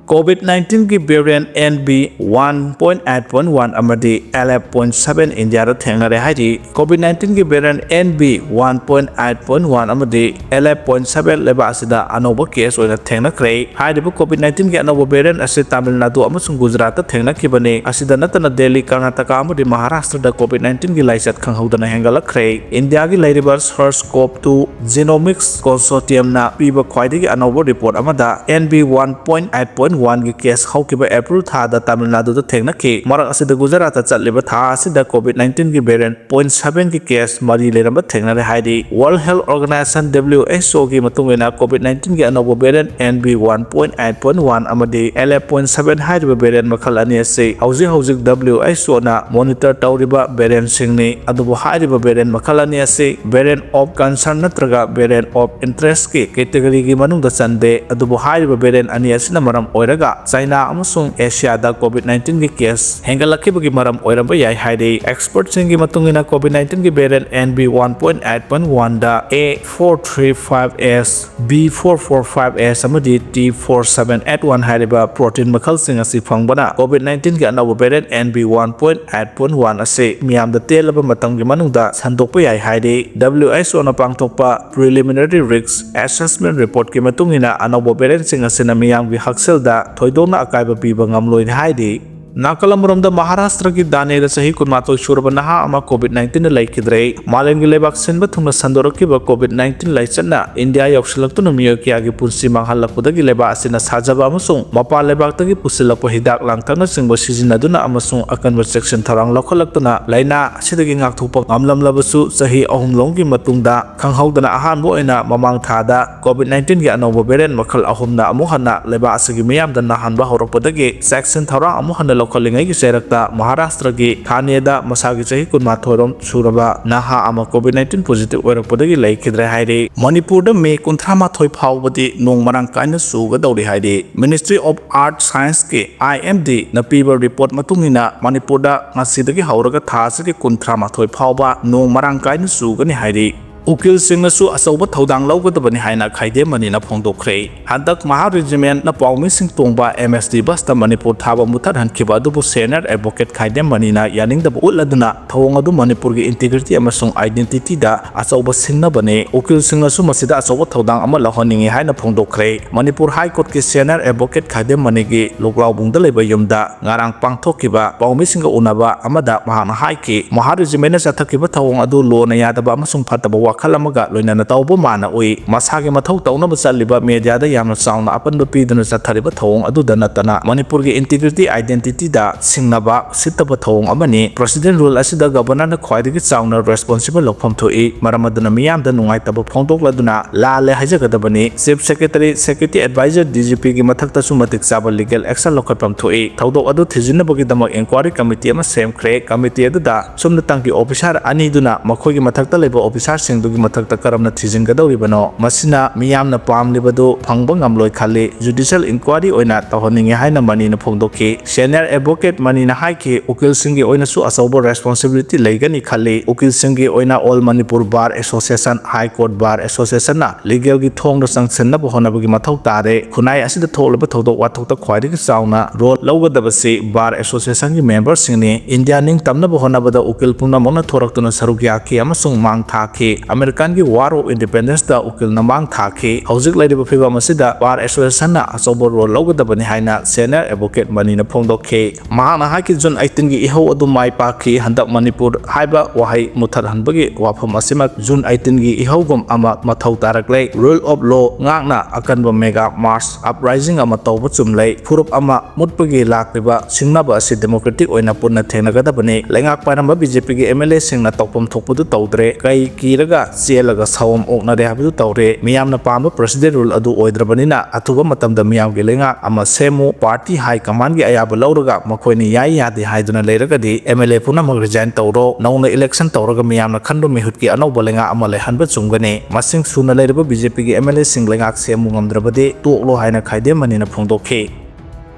COVID nineteenꯒꯤ variant N B one point eight point one ꯑꯃꯗꯤ eleven point seven ꯏꯟꯗꯤꯌꯥꯗ ꯊꯦꯡꯅꯔꯦ ꯍꯥꯏꯔꯤ꯫ COVID nineteenꯒꯤ variant N B one point eight point one ꯑꯃꯗꯤ eleven point seven ꯂꯩꯕꯥꯛ ꯑꯁꯤꯗ ꯑꯅꯧꯕ case ꯑꯣꯏꯅ ꯊꯦꯡꯅꯈ꯭ꯔꯦ꯫ ꯍꯥꯏꯔꯤꯕ COVID nineteenꯒꯤ ꯑꯅꯧꯕ variant ꯑꯁꯤ ꯇꯥꯃꯤꯜ ꯅꯥꯗꯨ ꯑꯃꯁꯨꯡ ꯒꯨꯖꯔꯥꯠꯇ ꯊꯦꯡꯅꯈꯤꯕꯅꯤ꯫ ꯑꯁꯤꯗ ꯅꯠꯇꯅ ꯗꯦꯜꯂꯤ, ꯀꯔꯅꯥꯇꯀꯥ ꯑꯃꯗꯤ ꯃꯍꯥꯔꯥꯁꯇ꯭ꯔꯗ COVID nineteenꯒꯤ ꯂꯥꯏꯆꯠ ꯈꯪꯍꯧꯗꯅ ꯍꯦꯟꯒꯠꯂꯛꯈ꯭ꯔꯦ꯫ ꯏꯟꯗꯤꯌꯥꯒꯤ ꯂꯩꯔꯤꯕ SARS-CoV-two Genomics Consortiumꯅ ꯄꯤꯕ ꯈ꯭ꯋꯥꯏꯗꯒꯤ ꯑꯅꯧꯕ report ꯑꯃꯗ N B one point eight point ꯋꯥꯟꯒꯤ ꯀꯦꯁ ꯍꯧꯈꯤꯕ ꯑꯦꯄ꯭ꯔꯤꯜ ꯊꯥꯗ ꯇꯥꯃꯤꯜ ꯅꯥꯗꯨꯗ ꯊꯦꯡꯅꯈꯤ꯫ ꯃꯔꯛ ꯑꯁꯤꯗ ꯒꯨꯖꯔꯥꯠꯇ ꯆꯠꯂꯤꯕ ꯊꯥ ꯑꯁꯤꯗ ꯀꯣꯚꯤꯗ ꯅꯥꯏꯟꯇꯤꯟꯒꯤ ꯚꯦꯔꯤꯌꯦꯟꯠ ꯄꯣꯏꯟꯠ ꯁꯚꯦꯟꯒꯤ ꯀꯦꯁ ꯃꯔꯤ ꯂꯩꯔꯝꯕ ꯊꯦꯡꯅꯔꯦ ꯍꯥꯏꯔꯤ꯫ World health organisation, W H O ꯒꯤ ꯃꯇꯨꯡ ꯏꯟꯅ ꯀꯣꯚꯤꯗ ꯅꯥꯏꯟꯇꯤꯟꯒꯤ ꯑꯅꯧꯕ ꯚꯦꯔꯤꯌꯦꯟꯠ N B one point eight point one ꯑꯃꯗꯤ L F point seven ꯍꯥꯏꯔꯤꯕ ꯚꯦꯔꯤꯌꯦꯟꯠ ꯃꯈꯜ ꯑꯅꯤ ꯑꯁꯤ ꯍꯧꯖꯤꯛ ꯍꯧꯖꯤꯛ W H O ꯅ ꯃꯣꯅꯤꯇꯔ ꯇꯧꯔꯤꯕ ꯚꯦꯔꯤꯌꯦꯟꯠꯁꯤꯡꯅꯤ꯫ ꯑꯗꯨꯕꯨ ꯍꯥꯏꯔꯤꯕ ꯚꯦꯔꯤꯌꯦꯟꯠ ꯃꯈꯜ ꯑꯅꯤ ꯑꯁꯤ variant of concern ꯅꯠꯇ꯭ꯔꯒ variant of interest ꯀꯤ category ꯒꯤ ꯃꯅꯨꯡꯗ ꯆꯟꯗꯦ꯫ ꯑꯗꯨꯕꯨ ꯍꯥꯏꯔꯤꯕ variant ꯑꯅꯤ ꯑꯁꯤꯅ ꯃꯔꯝ ꯑꯣꯏꯔꯒ ꯆꯥꯏꯅꯥ ꯑꯃꯁꯨꯡ ꯑꯦꯁꯤꯌꯥꯗ ꯀꯣꯚꯤꯗ ꯅꯥꯏꯟꯇꯤꯟꯒꯤ ꯀꯦꯁ ꯍꯦꯟꯒꯠꯂꯛꯈꯤꯕꯒꯤ ꯃꯔꯝ ꯑꯣꯏꯔꯝꯕ ꯌꯥꯏ ꯍꯥꯏꯔꯤ꯫ ꯑꯦꯛꯁꯄꯔꯠꯁꯤꯡꯒꯤ ꯃꯇꯨꯡ ꯏꯟꯅ, ꯀꯣꯚꯤꯗ ꯅꯥꯏꯟꯇꯤꯟꯒꯤ variant N B one point eight point one the A four three five S, B four four five S ꯑꯃꯗꯤ T four seven eight one ꯍꯥꯏꯔꯤꯕ protein ꯃꯈꯜꯁꯤꯡ ꯑꯁꯤ ꯐꯪꯕꯅ ꯀꯣꯚꯤꯗ ꯅꯥꯏꯟꯇꯤꯟꯒꯤ ꯑꯅꯧꯕ variant N B one point eight point one ꯑꯁꯤ ꯃꯤꯌꯥꯝꯗ ꯇꯦꯜꯂꯕ ꯃꯇꯝꯒꯤ ꯃꯅꯨꯡꯗ ꯁꯟꯗꯣꯛꯄ ꯌꯥꯏ ꯍꯥꯏꯔꯤ꯫ W H O ꯅ ꯄꯥꯡꯊꯣꯛꯄ preliminary risk assessment report ꯀꯤ ꯃꯇꯨꯡ ꯏꯟꯅ, ꯑꯅꯧꯕ variant ꯁꯤꯡ ꯑꯁꯤꯅ ꯃꯤꯌꯥꯝꯒꯤ ꯍꯛꯁꯦꯜꯗ ꯊꯣꯏꯗꯣꯛꯅ ꯑꯀꯥꯏꯕ ꯄꯤꯕ ꯉꯝꯂꯣꯏ ꯍꯥꯏꯔꯤ꯫ ꯅꯥꯀꯜ ꯑꯃꯔꯣꯝꯗ, ꯃꯍꯥꯔꯥꯁꯇ꯭ꯔꯒꯤ ꯊꯥꯅꯦꯗ ꯆꯍꯤ ꯀꯨꯟꯃꯥꯊꯣꯏ ꯁꯨꯔꯕ ꯅꯍꯥ ꯑꯃ ꯀꯣꯚꯤꯗ ꯅꯥꯏꯟꯇꯤꯟꯅ ꯂꯩꯈꯤꯗ꯭ꯔꯦ꯫ ꯃꯥꯂꯦꯝꯒꯤ ꯂꯩꯕꯥꯛ ꯁꯤꯟꯕ ꯊꯨꯡꯅ ꯁꯟꯗꯣꯔꯛꯈꯤꯕ ꯀꯣꯚꯤꯗ ꯅꯥꯏꯟꯇꯤꯟ ꯂꯥꯏꯆꯠꯅ ꯏꯟꯗꯤꯌꯥ ꯌꯧꯁꯤꯜꯂꯛꯇꯨꯅ ꯃꯤꯑꯣꯏ ꯀꯌꯥꯒꯤ ꯄꯨꯟꯁꯤ ꯃꯥꯡꯍꯜꯂꯛꯄꯗꯒꯤ ꯂꯩꯕꯥꯛ ꯑꯁꯤꯅ ꯁꯥꯖꯕ ꯑꯃꯁꯨꯡ ꯃꯄꯥꯟ ꯂꯩꯕꯥꯛꯇꯒꯤ ꯄꯨꯁꯤꯜꯂꯛꯄ ꯍꯤꯗꯥꯛ ꯂꯥꯡꯊꯛꯅꯆꯤꯡꯕ ꯁꯤꯖꯤꯟꯅꯗꯨꯅ ꯑꯃꯁꯨꯡ ꯑꯀꯟꯕ ꯆꯦꯛꯁꯤꯟ ꯊꯧꯔꯥꯡ ꯂꯧꯈꯠꯂꯛꯇꯨꯅ ꯂꯥꯏꯅꯥ ꯑꯁꯤꯗꯒꯤ ꯉꯥꯛꯊꯣꯛꯄ ꯉꯝꯂꯝꯂꯕꯁꯨ, ꯆꯍꯤ ꯑꯍꯨꯝ ꯂꯣꯝꯒꯤ ꯃꯇꯨꯡꯗ ꯈꯪꯍꯧꯗꯅ ꯑꯍꯥꯟꯕ ꯑꯣꯏꯅ ꯃꯃꯥꯡ ꯊꯥꯗ ꯀꯣꯚꯤꯗ ꯅꯥꯏꯟꯇꯤꯟꯒꯤ ꯑꯅꯧꯕ variant ꯃꯈꯜ ꯑꯍꯨꯝꯅ ꯑꯃꯨꯛ ꯍꯟꯅ ꯂꯩꯕꯥꯛ ꯑꯁꯤꯒꯤ ꯃꯤꯌꯥꯝꯗ ꯅꯥꯍꯟꯕ ꯍꯧꯔꯛꯄꯗꯒꯤ ꯆꯦꯛꯁꯤꯟ ꯊꯧꯔꯥꯡ ꯑꯃꯨꯛ ꯍꯟꯅ ꯂꯧꯈꯠꯂꯤꯉꯩꯒꯤ ꯆꯩꯔꯛꯇ ꯃꯍꯥꯔꯥꯁꯇ꯭ꯔꯒꯤ ꯊꯥꯅꯦꯗ ꯃꯁꯥꯒꯤ ꯆꯍꯤ ꯀꯨꯟꯃꯥꯊꯣꯏ ꯔꯣꯝ ꯁꯨꯔꯕ ꯅꯍꯥ ꯑꯃ ꯀꯣꯚꯤꯗ ꯅꯥꯏꯟꯇꯤꯟ positive ꯑꯣꯏꯔꯛꯄꯗꯒꯤ ꯂꯩꯈꯤꯗ꯭ꯔꯦ ꯍꯥꯏꯔꯤ꯫ ꯃꯅꯤꯄꯨꯔꯗ ꯃꯦ ꯀꯨꯟꯊ꯭ꯔꯥ ꯃꯥꯊꯣꯏ ꯐꯥꯎꯕꯗꯤ ꯅꯣꯡ ꯃꯔꯥꯡ ꯀꯥꯏꯅ ꯆꯨꯒꯗꯧꯔꯤ ꯍꯥꯏꯔꯤ꯫ Ministry of Earth Science ꯀꯤ, I M D ꯅ ꯄꯤꯕ report ꯃꯇꯨꯡ ꯏꯟꯅ, ꯃꯅꯤꯄꯨꯔꯗ ꯉꯁꯤꯗꯒꯤ ꯍꯧꯔꯒ ꯊꯥ ꯑꯁꯤꯒꯤ ꯀꯨꯟꯊ꯭ꯔꯥ ꯃꯥꯊꯣꯏ ꯐꯥꯎꯕ ꯅꯣꯡ ꯃꯔꯥꯡ ꯀꯥꯏꯅ ꯆꯨꯒꯅꯤ ꯍꯥꯏꯔꯤ꯫ ꯎꯀꯤꯜꯁꯤꯡꯅꯁꯨ ꯑꯆꯧꯕ ꯊꯧꯗꯥꯡ ꯂꯧꯒꯗꯕꯅꯤ ꯍꯥꯏꯅ ꯈꯥꯏꯗꯦꯝ ꯃꯅꯤꯅ ꯐꯣꯡꯗꯣꯛꯈ꯭ꯔꯦ꯫ ꯍꯟꯗꯛ ꯃꯍꯥ ꯔꯦꯖꯤꯃꯦꯟꯠꯅ ꯄꯥꯎꯃꯤꯁꯤꯡ ꯇꯣꯡꯕ M S T bus ꯇ ꯃꯅꯤꯄꯨꯔ ꯊꯥꯕ ꯃꯨꯊꯠꯍꯟꯈꯤꯕ ꯑꯗꯨꯕꯨ senior advocate ꯈꯥꯏꯗꯦꯝ ꯃꯅꯤꯅ ꯌꯥꯅꯤꯡꯗꯕ ꯎꯠꯂꯗꯨꯅ ꯊꯧꯑꯣꯡ ꯑꯗꯨ ꯃꯅꯤꯄꯨꯔꯒꯤ integrity ꯑꯃꯁꯨꯡ identity ꯗ ꯑꯆꯧꯕ ꯁꯤꯡꯅꯕꯅꯤ꯫ ꯎꯀꯤꯜꯁꯤꯡꯅꯁꯨ ꯃꯁꯤꯗ ꯑꯆꯧꯕ ꯊꯧꯗꯥꯡ ꯑꯃ ꯂꯧꯍꯟꯅꯤꯡꯏ ꯍꯥꯏꯅ ꯐꯣꯡꯗꯣꯛꯈ꯭ꯔꯦ꯫ ꯃꯅꯤꯄꯨꯔ High Court ꯀꯤ senior advocate ꯈꯥꯏꯗꯦꯝ ꯃꯅꯤꯒꯤ ꯂꯨꯒ꯭ꯂꯥꯎꯕꯨꯡꯗ ꯂꯩꯕ ꯌꯨꯝꯗ ꯉꯔꯥꯡ ꯄꯥꯡꯊꯣꯛꯈꯤꯕ ꯄꯥꯎꯃꯤꯁꯤꯡꯒ ꯎꯅꯕ ꯑꯃꯗ ꯃꯍꯥꯛꯅ ꯍꯥꯏꯈꯤ, ꯃꯍꯥ ꯔꯦꯖꯤꯃꯦꯟꯠꯅ ꯆꯠꯊꯈꯤꯕ ꯊꯧꯑꯣꯡ ꯑꯗꯨ ꯂꯣꯅ ꯌꯥꯗꯕ ꯑꯃꯁꯨꯡ ꯐꯠꯇꯕ ꯋꯥꯈꯜ ꯈꯜ ꯑꯃꯒ ꯂꯣꯏꯅꯅ ꯇꯧꯕ ꯃꯥꯅ ꯎꯏ꯫ ꯃꯁꯥꯒꯤ ꯃꯊꯧ ꯇꯧꯅꯕ ꯆꯠꯂꯤꯕ ꯃꯦꯗꯤꯌꯥꯗ ꯌꯥꯝꯅ ꯆꯥꯎꯅ ꯑꯄꯟꯕ ꯄꯤꯗꯨꯅ ꯆꯠꯊꯔꯤꯕ ꯊꯧꯑꯣꯡ ꯑꯗꯨꯗ ꯅꯠꯇꯅ ꯃꯅꯤꯄꯨꯔꯒꯤ ꯏꯟꯇꯤꯒ꯭ꯔꯤꯇꯤ, ꯑꯥꯏꯗꯦꯟꯇꯤꯇꯤꯗ ꯁꯤꯡꯅꯕ ꯁꯤꯠꯇꯕ ꯊꯧꯑꯣꯡ ꯑꯃꯅꯤ꯫ ꯄ꯭ꯔꯦꯁꯤꯗꯦꯟ ꯔꯨꯜ ꯑꯁꯤꯗ ꯒꯕꯔꯅꯔꯅ ꯈ꯭ꯋꯥꯏꯗꯒꯤ ꯆꯥꯎꯅ ꯔꯦꯁꯄꯣꯟꯁꯤꯕꯜ ꯂꯧꯐꯝ ꯊꯣꯛꯏ꯫ ꯃꯔꯝ ꯑꯗꯨꯅ ꯃꯤꯌꯥꯝꯗ ꯅꯨꯡꯉꯥꯏꯇꯕ ꯐꯣꯡꯗꯣꯛꯂꯗꯨꯅ ꯂꯥꯜꯂꯦ ꯍꯥꯏꯖꯒꯗꯕꯅꯤ꯫ Chief secretary, security adviser, D G ꯄꯤꯒꯤ ꯃꯊꯛꯇꯁꯨ ꯃꯇꯤꯛ ꯆꯥꯕ ꯂꯤꯒꯦꯜ ꯑꯦꯛꯁꯟ ꯂꯧꯈꯠꯐꯝ ꯊꯣꯛꯏ꯫ ꯊꯧꯗꯣꯛ ꯑꯗꯨ ꯊꯤꯖꯤꯟꯅꯕꯒꯤꯗꯃꯛ ꯏꯟꯀ꯭ꯋꯥꯔꯤ ꯀꯃꯤꯇꯤ ꯑꯃ ꯁꯦꯝꯈ꯭ꯔꯦ꯫ ꯀꯃꯤꯇꯤ ꯑꯗꯨꯗ ꯁꯨꯞꯅꯇꯪꯒꯤ ꯑꯣꯐꯤꯁꯥꯔ ꯑꯅꯤꯗꯨꯅ ꯃꯈꯣꯏꯒꯤ ꯃꯊꯛꯇ ꯂꯩꯕ ꯑꯣꯐꯤꯁꯥꯔꯁꯤꯡꯗꯨꯒꯤ ꯃꯊꯛꯇ ꯀꯔꯝꯅ ꯊꯤꯖꯤꯟꯒꯗꯧꯔꯤꯕꯅꯣ? ꯃꯁꯤꯅ ꯃꯤꯌꯥꯝꯅ ꯄꯥꯝꯂꯤꯕꯗꯨ ꯐꯪꯕ ꯉꯝꯂꯣꯏ ꯈꯜꯂꯤ꯫ ꯖꯨꯗꯤꯁꯤꯌꯦꯜ ꯏꯟꯀ꯭ꯋꯥꯔꯤ ꯑꯣꯏꯅ ꯇꯧꯍꯟꯅꯤꯡꯉꯤ ꯍꯥꯏꯅ ꯃꯅꯤꯅ ꯐꯣꯡꯗꯣꯛꯈꯤ꯫ ꯁꯦꯅꯤꯌꯔ ꯑꯦꯗꯚꯣꯀꯦꯠ ꯃꯅꯤꯅ ꯍꯥꯏꯈꯤ, ꯎꯀꯤꯜꯁꯤꯡꯒꯤ ꯑꯣꯏꯅꯁꯨ ꯑꯆꯧꯕ ꯔꯦꯁꯄꯣꯟꯁꯤꯕꯤꯂꯤꯇꯤ ꯂꯩꯒꯅꯤ ꯈꯜꯂꯤ꯫ ꯎꯀꯤꯜꯁꯤꯡꯒꯤ ꯑꯣꯏꯅ all Manipur bar association, high court bar ꯑꯦꯁꯣꯁꯤꯌꯦꯁꯟꯅ ꯂꯤꯒꯦꯜꯒꯤ ꯊꯣꯡꯗ ꯆꯪꯁꯤꯟꯅꯕ ꯍꯣꯠꯅꯕꯒꯤ ꯃꯊꯧ ꯇꯥꯔꯦ꯫ ꯈꯨꯟꯅꯥꯏ ꯑꯁꯤꯗ ꯊꯣꯛꯂꯤꯕ ꯊꯧꯗꯣꯛ ꯋꯥꯊꯣꯛꯇ ꯈ꯭ꯋꯥꯏꯗꯒꯤ ꯆꯥꯎꯅ ꯔꯣꯜ ꯂꯧꯒꯗꯕꯁꯤ ꯕꯥꯔ ꯑꯦꯁꯣꯁꯤꯌꯦꯁꯟꯒꯤ ꯃꯦꯝꯕꯔꯁꯤꯡꯅꯤ꯫ ꯏꯟꯗꯤꯌꯥ ꯅꯤꯡꯇꯝꯅꯕ ꯍꯣꯠꯅꯕꯗ ꯎꯀꯤꯜ ꯄꯨꯝꯅꯃꯛꯅ ꯊꯣꯔꯛꯇꯨꯅ ꯁꯔꯨꯛ ꯌꯥꯈꯤ ꯑꯃꯁꯨꯡ ꯃꯥꯡ ꯊꯥꯈꯤ꯫ ꯑꯃꯦꯔꯤꯀꯥꯟꯒꯤ ꯋꯥꯔ ꯑꯣꯐ ꯏꯟꯗꯤꯄꯦꯟꯗꯦꯟꯁꯇ ꯎꯀꯤꯜꯅ ꯃꯥꯡ ꯊꯥꯈꯤ꯫ ꯍꯧꯖꯤꯛ ꯂꯩꯔꯤꯕ ꯐꯤꯕꯝ ꯑꯁꯤꯗ ꯕꯥꯔ ꯑꯦꯁꯣꯁꯤꯌꯦꯁꯟꯅ ꯑꯆꯧꯕ ꯔꯣꯜ ꯂꯧꯒꯗꯕꯅꯤ ꯍꯥꯏꯅ ꯁꯦꯅꯤꯌꯔ ꯑꯦꯗꯚꯣꯀꯦꯠ ꯃꯅꯤꯅ ꯐꯣꯡꯗꯣꯛꯈꯤ꯫ ꯃꯍꯥꯛꯅ ꯍꯥꯏꯈꯤ, ꯖꯨꯟ ꯑꯩꯠꯇꯤꯟꯒꯤ ꯏꯍꯧ ꯑꯗꯨ ꯃꯥꯏ ꯄꯥꯛꯈꯤ꯫ ꯍꯟꯗꯛ ꯃꯅꯤꯄꯨꯔ ꯍꯥꯏꯕ ꯋꯥꯍꯩ ꯃꯨꯊꯠꯍꯟꯕꯒꯤ ꯋꯥꯐꯝ ꯑꯁꯤꯃꯛ ꯖꯨꯟ ꯑꯩꯠꯇꯤꯟꯒꯤ ꯏꯍꯧꯒꯨꯝ ꯑꯃ ꯃꯊꯧ ꯇꯥꯔꯛꯂꯦ꯫ ꯔꯨꯜ ꯑꯣꯐ ꯂꯣ ꯉꯥꯛꯅ ꯑꯀꯟꯕ ꯃꯦꯒꯥ ꯃꯥꯔꯁ ꯑꯞꯔꯥꯏꯖꯤꯡ ꯑꯃ ꯇꯧꯕ ꯆꯨꯝꯂꯩ꯫ ꯐꯨꯔꯨꯞ ꯑꯃ ꯃꯨꯠꯄꯒꯤ ꯂꯥꯛꯂꯤꯕ ꯁꯤꯡꯅꯕ ꯑꯁꯤ ꯗꯦꯃꯣꯀ꯭ꯔꯦꯇꯤꯛ ꯑꯣꯏꯅ ꯄꯨꯟꯅ ꯊꯦꯡꯅꯒꯗꯕꯅꯤ꯫ ꯂꯩꯉꯥꯛ ꯄꯥꯏꯔꯝꯕ ꯕꯤ ꯖꯦ ꯄꯤꯒꯤ ꯑꯦꯝ ꯑꯦꯜ ꯑꯦꯁꯤꯡꯅ ꯇꯧꯐꯝ ꯊꯣꯛꯄꯗꯨ ꯇꯧꯗ꯭ꯔꯦ꯫ ꯀꯩ ꯀꯤꯔꯒ ꯆꯦꯜꯂꯒ ꯁꯥꯎꯝ ꯑꯣꯛꯅꯔꯦ ꯍꯥꯏꯕꯗꯨ ꯇꯧꯔꯦ꯫ ꯃꯤꯌꯥꯝꯅ ꯄꯥꯝꯕ ꯄ꯭ꯔꯦꯁꯤꯗꯦꯟ ꯔꯨꯜ ꯑꯗꯨ ꯑꯣꯏꯗ꯭ꯔꯕꯅꯤꯅ ꯑꯊꯨꯕ ꯃꯇꯝꯗ ꯃꯤꯌꯥꯝꯒꯤ ꯂꯩꯉꯥꯛ ꯑꯃ ꯁꯦꯝꯃꯨ꯫ ꯄꯥꯔꯇꯤ ꯍꯥꯏ ꯀꯃꯥꯟꯒꯤ ꯑꯌꯥꯕ ꯂꯧꯔꯒ ꯃꯈꯣꯏꯅ ꯌꯥꯏ ꯌꯥꯗꯦ ꯍꯥꯏꯗꯨꯅ ꯂꯩꯔꯒꯗꯤ ꯑꯦꯝ ꯑꯦꯜ ꯑꯦ ꯄꯨꯝꯅꯃꯛ ꯔꯤꯖꯥꯏꯟ ꯇꯧꯔꯣ꯫ ꯅꯧꯅ ꯏꯂꯦꯛꯁꯟ ꯇꯧꯔꯒ ꯃꯤꯌꯥꯝꯅ ꯈꯟꯕ ꯃꯤꯍꯨꯠꯀꯤ ꯑꯅꯧꯕ ꯂꯩꯉꯥꯛ ꯑꯃ ꯂꯩꯍꯟꯕ ꯆꯨꯝꯒꯅꯤ꯫ ꯃꯁꯤꯡ ꯁꯨꯅ ꯂꯩꯔꯕ ꯕꯤ ꯖꯦ ꯄꯤꯒꯤ ꯑꯦꯝ ꯑꯦꯜ ꯑꯦꯁꯤꯡ ꯂꯩꯉꯥꯛ ꯁꯦꯝꯃꯨ ꯉꯝꯗ꯭ꯔꯕꯗꯤ ꯇꯣꯛꯂꯣ ꯍꯥꯏꯅ ꯈꯥꯏꯗꯦꯝ ꯃꯅꯤꯅ ꯐꯣꯡꯗꯣꯛꯈꯤ꯫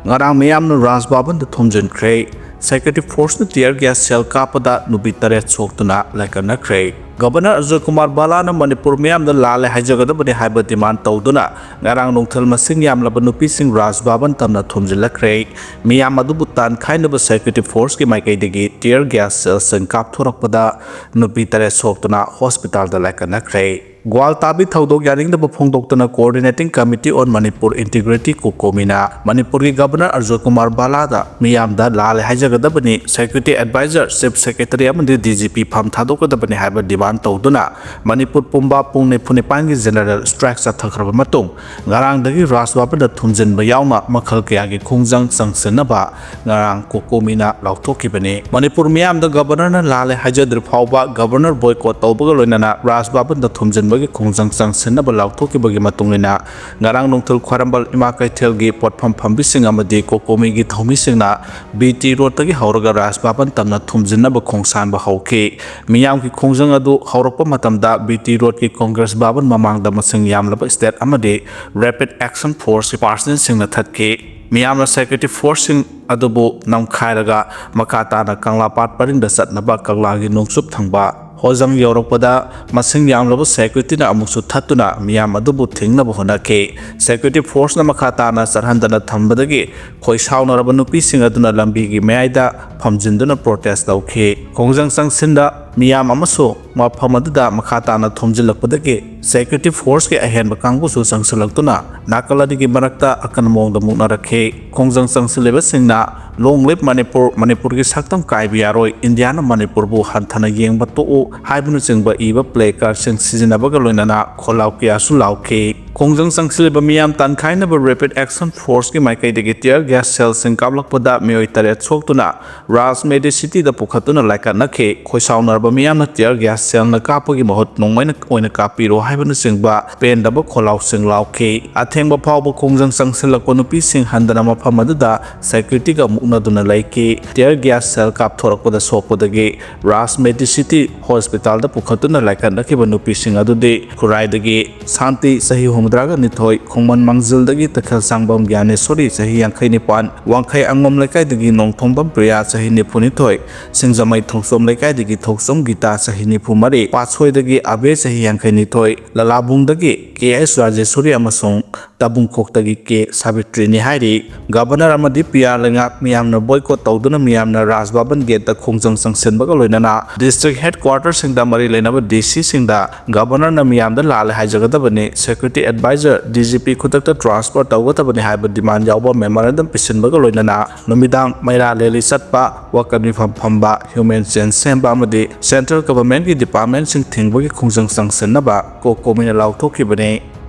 ꯉꯔꯥꯡ ꯃꯤꯌꯥꯝꯅ ꯔꯥꯖ ꯚꯕꯟꯗ ꯊꯣꯝꯖꯤꯟꯈ꯭ꯔꯦ꯫ ꯁꯦꯀ꯭ꯌꯨꯔꯤꯇꯤ ꯐꯣꯔꯁꯅ ꯇꯤꯌꯔ ꯒ꯭ꯌꯥꯁ ꯁꯦꯜ ꯀꯥꯞꯄꯗ ꯅꯨꯄꯤ ꯇꯔꯦꯠ ꯁꯣꯛꯇꯨꯅ ꯂꯥꯏꯀꯠꯅꯈ꯭ꯔꯦ꯫ ꯒꯕꯔꯅꯔ ꯑꯖꯣꯏ ꯀꯨꯃꯥꯔ ꯕꯥꯂꯥꯅ ꯃꯅꯤꯄꯨꯔ ꯃꯤꯌꯥꯝꯗ ꯂꯥꯜꯂꯦ ꯍꯥꯏꯖꯒꯗꯕꯅꯤ ꯍꯥꯏꯕ ꯗꯤꯃꯥꯟ ꯇꯧꯗꯨꯅ ꯉꯔꯥꯡ ꯅꯨꯡꯊꯤꯜ ꯃꯁꯤꯡ ꯌꯥꯝꯂꯕ ꯅꯨꯄꯤꯁꯤꯡ ꯔꯥꯖ ꯚꯕꯟ ꯇꯝꯅ ꯊꯣꯝꯖꯤꯜꯂꯛꯈ꯭ꯔꯦ꯫ ꯃꯤꯌꯥꯝ ꯑꯗꯨꯕꯨ ꯇꯥꯟꯈꯥꯏꯅꯕ ꯁꯦꯀ꯭ꯌꯨꯔꯤꯇꯤ ꯐꯣꯔꯁꯀꯤ ꯃꯥꯏꯀꯩꯗꯒꯤ ꯇꯤꯌꯔ ꯒ꯭ꯌꯥꯁ ꯁꯦꯜꯁꯤꯡ ꯀꯥꯞꯊꯣꯔꯛꯄꯗ ꯅꯨꯄꯤ ꯇꯔꯦꯠ ꯁꯣꯛꯇꯨꯅ ꯍꯣꯁꯄꯤꯇꯥꯜꯗ ꯂꯥꯏꯀꯠꯅꯈ꯭ꯔꯦ꯫ ꯒ꯭ꯋꯥꯜ ꯇꯥꯕꯤ ꯊꯧꯗꯣꯛ ꯌꯥꯅꯤꯡꯗꯕ ꯐꯣꯡꯗꯣꯛꯇꯨꯅ Coordinating Committee on Manipur Integrity, ꯀꯣꯀꯣꯃꯤꯅ ꯃꯅꯤꯄꯨꯔꯒꯤ ꯒꯕꯔꯅꯔ ꯑꯔꯖꯣꯏ ꯀꯨꯃꯥꯔ ꯕꯥꯂꯥꯗ ꯃꯤꯌꯥꯝꯗ ꯂꯥꯜꯂꯦ ꯍꯥꯏꯖꯒꯗꯕꯅꯤ, ꯁꯦꯀ꯭ꯌꯨꯔꯤꯇꯤ ꯑꯦꯗꯚꯥꯏꯖꯔ, ꯆꯤꯐ ꯁꯦꯀ꯭ꯔꯦꯇꯔꯤ ꯑꯃꯗꯤ ꯗꯤ ꯖꯤ ꯄꯤ ꯐꯝ ꯊꯥꯗꯣꯛꯀꯗꯕꯅꯤ ꯍꯥꯏꯕ ꯗꯤꯃꯥꯟ ꯇꯧꯗꯨꯅ ꯃꯅꯤꯄꯨꯔ ꯄꯨꯝꯕ ꯄꯨꯡ ꯅꯤꯐꯨ ꯅꯤꯄꯥꯟꯒꯤ ꯖꯦꯅꯔꯦꯜ ꯁ꯭ꯇ꯭ꯔꯥꯏꯛ ꯆꯠꯊꯈ꯭ꯔꯕ ꯃꯇꯨꯡ ꯉꯔꯥꯡꯗꯒꯤ ꯔꯥꯖ ꯚꯕꯟꯗ ꯊꯨꯝꯖꯤꯟꯕ ꯌꯥꯎꯅ ꯃꯈꯜ ꯀꯌꯥꯒꯤ ꯈꯣꯡꯖꯪ ꯆꯪꯁꯤꯟꯅꯕ ꯉꯔꯥꯡ ꯀꯣꯀꯣꯃꯤꯅ ꯂꯥꯎꯊꯣꯛꯈꯤꯕꯅꯤ꯫ ꯃꯅꯤꯄꯨꯔ ꯃꯤꯌꯥꯝꯗ ꯒꯕꯔꯅꯔꯅ ꯂꯥꯜꯂꯦ ꯍꯥꯏꯖꯗ꯭ꯔꯤ ꯐꯥꯎꯕ ꯒꯕꯔꯅꯔ ꯕꯣꯏꯀꯣꯠ ꯇꯧꯕꯒ ꯂꯣꯏꯅꯅ ꯔꯥꯖ ꯚꯕꯟꯗ ꯊꯨꯝꯖꯤꯟꯕꯒꯤ ꯈꯣꯡꯖꯪ ꯆꯪꯁꯤꯟꯅꯕ ꯂꯥꯎꯊꯣꯛꯈꯤꯕꯒꯤ ꯃꯇꯨꯡ ꯏꯟꯅ ꯉꯔꯥꯡ ꯅꯨꯡꯊꯤꯜ ꯈ꯭ꯋꯥꯏꯔꯝꯕꯟ ꯏꯃꯥ ꯀꯩꯊꯦꯜꯒꯤ ꯄꯣꯠꯐꯝ ꯐꯝꯕꯤꯁꯤꯡ ꯑꯃꯗꯤ ꯀꯣꯀꯣꯃꯤꯒꯤ ꯊꯧꯃꯤꯁꯤꯡꯅ ꯕꯤ ꯇꯤ ꯔꯣꯗꯇꯒꯤ ꯍꯧꯔꯒ ꯔꯥꯖ ꯚꯕꯟ ꯇꯝꯅ ꯊꯨꯝꯖꯤꯟꯅꯕ ꯈꯣꯡꯁꯥꯟꯕ ꯍꯧꯈꯤ꯫ ꯃꯤꯌꯥꯝꯒꯤ ꯈꯣꯡꯖꯪ ꯑꯗꯨ ꯍꯧꯔꯛꯄ ꯃꯇꯝꯗ ꯕꯤ ꯇꯤ ꯔꯣꯗꯀꯤ ꯀꯣꯡꯒ꯭ꯔꯦꯁ ꯚꯕꯟ ꯃꯃꯥꯡꯗ ꯃꯁꯤꯡ ꯌꯥꯝꯂꯕ ꯁ꯭ꯇꯦꯠ ꯑꯃꯗꯤ ꯔꯦꯄꯤꯗ ꯑꯦꯛꯁꯟ ꯐꯣꯔꯁꯀꯤ ꯄꯥꯔꯁꯅꯦꯜꯁꯤꯡꯅ ꯊꯠꯈꯤ꯫ ꯃꯤꯌꯥꯝꯅ ꯁꯦꯀ꯭ꯌꯨꯔꯤꯇꯤ ꯐꯣꯔꯁꯁꯤꯡ ꯑꯗꯨꯕꯨ ꯅꯝꯈꯥꯏꯔꯒ ꯃꯈꯥ ꯇꯥꯅ ꯀꯪꯂꯥꯄꯥꯠ ꯄꯔꯤꯡꯗ ꯆꯠꯅꯕ ꯀꯪꯂꯥꯒꯤ ꯅꯣꯡꯆꯨꯞ ꯊꯪꯕ ꯍꯣꯖꯪ ꯌꯧꯔꯛꯄꯗ ꯃꯁꯤꯡ ꯌꯥꯝꯂꯕ ꯁꯦꯀ꯭ꯌꯨꯔꯤꯇꯤꯅ ꯑꯃꯨꯛꯁꯨ ꯊꯠꯇꯨꯅ ꯃꯤꯌꯥꯝ ꯑꯗꯨꯕꯨ ꯊꯤꯡꯅꯕ ꯍꯣꯠꯅꯈꯤ꯫ ꯁꯦꯀ꯭ꯌꯨꯔꯤꯇꯤ ꯐꯣꯔꯁꯅ ꯃꯈꯥ ꯇꯥꯅ ꯆꯠꯍꯟꯗꯅ ꯊꯝꯕꯗꯒꯤ ꯈꯣꯏ ꯁꯥꯎꯅꯔꯕ ꯅꯨꯄꯤꯁꯤꯡ ꯑꯗꯨꯅ ꯂꯝꯕꯤꯒꯤ ꯃꯌꯥꯏꯗ ꯐꯝꯖꯤꯟꯗꯨꯅ ꯄ꯭ꯔꯣꯇꯦꯁ ꯇꯧꯈꯤ꯫ ꯈꯣꯡꯖꯪ ꯆꯪꯁꯤꯟꯗ ꯃꯤꯌꯥꯝ ꯑꯃꯁꯨ ꯃꯐꯝ ꯑꯗꯨꯗ ꯃꯈꯥ ꯇꯥꯅ ꯊꯣꯝꯖꯤꯜꯂꯛꯄꯗꯒꯤ ꯁꯦꯀ꯭ꯌꯨꯔꯤꯇꯤ ꯐꯣꯔꯁꯀꯤ ꯑꯍꯦꯟꯕ ꯀꯥꯡꯕꯨꯁꯨ ꯆꯪꯁꯤꯜꯂꯛꯇꯨꯅ ꯅꯥꯀꯜ ꯑꯅꯤꯒꯤ ꯃꯔꯛꯇ ꯑꯀꯟꯕ ꯃꯑꯣꯡꯗ ꯃꯨꯛꯅꯔꯛꯈꯤ꯫ ꯈꯣꯡꯖꯪ ꯆꯪꯁꯤꯜꯂꯤꯕꯁꯤꯡꯅ "Long live Manipur", "ꯃꯅꯤꯄꯨꯔꯒꯤ ꯁꯛꯇꯝ ꯀꯥꯏꯕ ꯌꯥꯔꯣꯏ", "ꯏꯟꯗꯤꯌꯥꯅ ꯃꯅꯤꯄꯨꯔꯕꯨ ꯍꯟꯊꯅ ꯌꯦꯡꯕ ꯇꯣꯛꯎ" ꯍꯥꯏꯕꯅꯆꯤꯡꯕ ꯏꯕ ꯄ꯭ꯂꯦ ꯀꯥꯔꯗꯁꯤꯡ ꯁꯤꯖꯤꯟꯅꯕꯒ ꯂꯣꯏꯅꯅ ꯈꯣꯜꯂꯥꯎ ꯀꯌꯥꯁꯨ ꯂꯥꯎꯈꯤ꯫ ꯈꯣꯡꯖꯪ ꯆꯪꯁꯤꯜꯂꯤꯕ ꯃꯤꯌꯥꯝ ꯇꯥꯟꯈꯥꯏꯅꯕ ꯔꯦꯄꯤꯗ ꯑꯦꯛꯁꯟ ꯐꯣꯔꯁꯀꯤ ꯃꯥꯏꯀꯩꯗꯒꯤ ꯇꯤꯌꯔ ꯒ꯭ꯌꯥꯁ ꯁꯦꯜꯁꯤꯡ ꯀꯥꯞꯂꯛꯄꯗ ꯃꯤꯑꯣꯏ ꯇꯔꯦꯠ ꯁꯣꯛꯇꯨꯅ ꯔꯥꯖ ꯃꯦꯗꯤꯁꯤꯇꯤꯗ ꯄꯨꯈꯠꯇꯨꯅ ꯂꯥꯏꯀꯠꯅꯈꯤ꯫ ꯈꯣꯏꯁꯥꯎꯅꯔꯕ ꯃꯤꯌꯥꯝꯅ ꯇꯤꯌꯔ ꯒ꯭ꯌꯥꯁ ꯁꯦꯜꯅ ꯀꯥꯞꯄꯒꯤ ꯃꯍꯨꯠ ꯅꯣꯡꯃꯩꯅ ꯑꯣꯏꯅ ꯀꯥꯞꯄꯤꯔꯣ ꯍꯥꯏꯕꯅꯆꯤꯡꯕ ꯄꯦꯟꯗꯕ ꯈꯣꯜꯂꯥꯎꯁꯤꯡ ꯂꯥꯎꯈꯤ꯫ ꯑꯊꯦꯡꯕ ꯐꯥꯎꯕ ꯈꯣꯡꯖꯪ ꯆꯪꯁꯤꯜꯂꯛꯄ ꯅꯨꯄꯤꯁꯤꯡ ꯍꯟꯗꯅ ꯃꯐꯝ ꯑꯗꯨꯗ ꯁꯦꯀ꯭ꯌꯨꯔꯤꯇꯤꯒ ꯃꯨꯛꯅꯗꯨꯅ ꯂꯩꯈꯤ꯫ ꯇꯤꯌꯔ ꯒ꯭ꯌꯥꯁ ꯁꯦꯜ ꯀꯥꯞꯊꯣꯔꯛꯄꯗ ꯁꯣꯛꯄꯗꯒꯤ ꯔꯥꯖ ꯃꯦꯗꯤꯁꯤꯇꯤ ꯍꯣꯁꯄꯤꯇꯥꯜꯗ ꯄꯨꯈꯠꯇꯨꯅ ꯂꯥꯏꯀꯠꯅꯈꯤꯕ ꯅꯨꯄꯤꯁꯤꯡ ꯑꯗꯨꯗꯤ ꯈꯨꯔꯥꯏꯗꯒꯤ ꯁꯥꯟꯇꯤ, ꯆꯍꯤ ꯍꯨꯝꯐꯨꯇꯔꯥꯒ ꯅꯤꯊꯣꯏ, ꯈꯣꯡꯃꯟ ꯃꯥꯡꯖꯤꯜꯗꯒꯤ ꯇꯈꯦꯜꯁꯥꯡꯕꯝ ꯒ꯭ꯌꯥꯅꯦꯁꯣꯔꯤ, ꯆꯍꯤ ꯌꯥꯡꯈꯩ ꯅꯤꯄꯥꯟ, ꯋꯥꯡꯈꯩ ꯑꯉꯣꯝ ꯂꯩꯀꯥꯏꯗꯒꯤ ꯅꯣꯡꯊꯣꯝꯕꯝ ꯄ꯭ꯔꯤꯌꯥ, ꯆꯍꯤ ꯅꯤꯐꯨ ꯅꯤꯊꯣꯏ, ꯁꯤꯡꯖꯃꯩ ꯊꯣꯡꯆꯣꯝ ꯂꯩꯀꯥꯏꯗꯒꯤ ꯊꯣꯡꯆꯣꯝ ꯒꯤꯇꯥ, ꯆꯍꯤ ꯅꯤꯐꯨ ꯃꯔꯤ, ꯄꯥꯠꯁꯣꯏꯗꯒꯤ ꯑꯕꯦ, ꯆꯍꯤ ꯌꯥꯡꯈꯩ ꯅꯤꯊꯣꯏ, ꯂꯂꯥꯕꯨꯡꯗꯒꯤ ꯀꯦ ꯑꯦꯁ ꯔꯥꯖꯦꯁ꯭ꯋꯔꯤ ꯑꯃꯁꯨꯡ ꯇꯥꯕꯨꯡꯈꯣꯛꯇꯒꯤ ꯀꯦ ꯁꯥꯕꯤꯇ꯭ꯔꯤꯅꯤ ꯍꯥꯏꯔꯤ꯫ ꯒꯕꯔꯅꯔ ꯑꯃꯗꯤ ꯄꯤ ꯑꯥꯔ ꯂꯩꯉꯥꯛ ꯃꯤꯌꯥꯝꯅ ꯕꯣꯏꯀꯣꯠ ꯇꯧꯗꯨꯅ ꯃꯤꯌꯥꯝꯅ ꯔꯥꯖ ꯚꯕꯟ ꯒꯦꯠꯇ ꯈꯣꯡꯖꯪ ꯆꯪꯁꯤꯟꯕꯒ ꯂꯣꯏꯅꯅ ꯗꯤꯁꯇ꯭ꯔꯤꯛ ꯍꯦꯗ ꯀ꯭ꯋꯥꯔꯇꯔꯁꯤꯡꯗ ꯃꯔꯤ ꯂꯩꯅꯕ ꯗꯤ ꯁꯤꯁꯤꯡꯗ ꯒꯕꯔꯅꯔꯅ ꯃꯤꯌꯥꯝꯗ ꯂꯥꯜꯂꯦ ꯍꯥꯏꯖꯒꯗꯕꯅꯤ, security adviser D G P ꯈꯨꯗꯛꯇ ꯇ꯭ꯔꯥꯟꯁꯐꯔ ꯇꯧꯒꯗꯕꯅꯤ ꯍꯥꯏꯕ ꯗꯤꯃꯥꯟ ꯌꯥꯎꯕ ꯃꯦꯃꯣꯔꯦꯟꯗꯝ ꯄꯤꯁꯤꯟꯕꯒ ꯂꯣꯏꯅꯅ ꯅꯨꯃꯤꯗꯥꯡ ꯃꯩꯔꯥ ꯂꯦꯂꯤ ꯆꯠꯄ, ꯋꯥꯀꯠ ꯃꯤꯐꯝ ꯐꯝꯕ, ꯍ꯭ꯌꯨꯃꯦꯟ ꯆꯦꯟ ꯁꯦꯝꯕ ꯑꯃꯗꯤ ꯁꯦꯟꯇ꯭ꯔꯦꯜ ꯒꯚꯔꯟꯃꯦꯟꯠꯀꯤ ꯗꯤꯄꯥꯔꯠꯃꯦꯟꯠꯁꯤꯡ ꯊꯤꯡꯕꯒꯤ ꯈꯣꯡꯖꯪ ꯆꯪꯁꯤꯟꯅꯕ ꯀꯣ ꯀꯣꯃꯤꯅ ꯂꯥꯎꯊꯣꯛꯈꯤꯕꯅꯤ꯫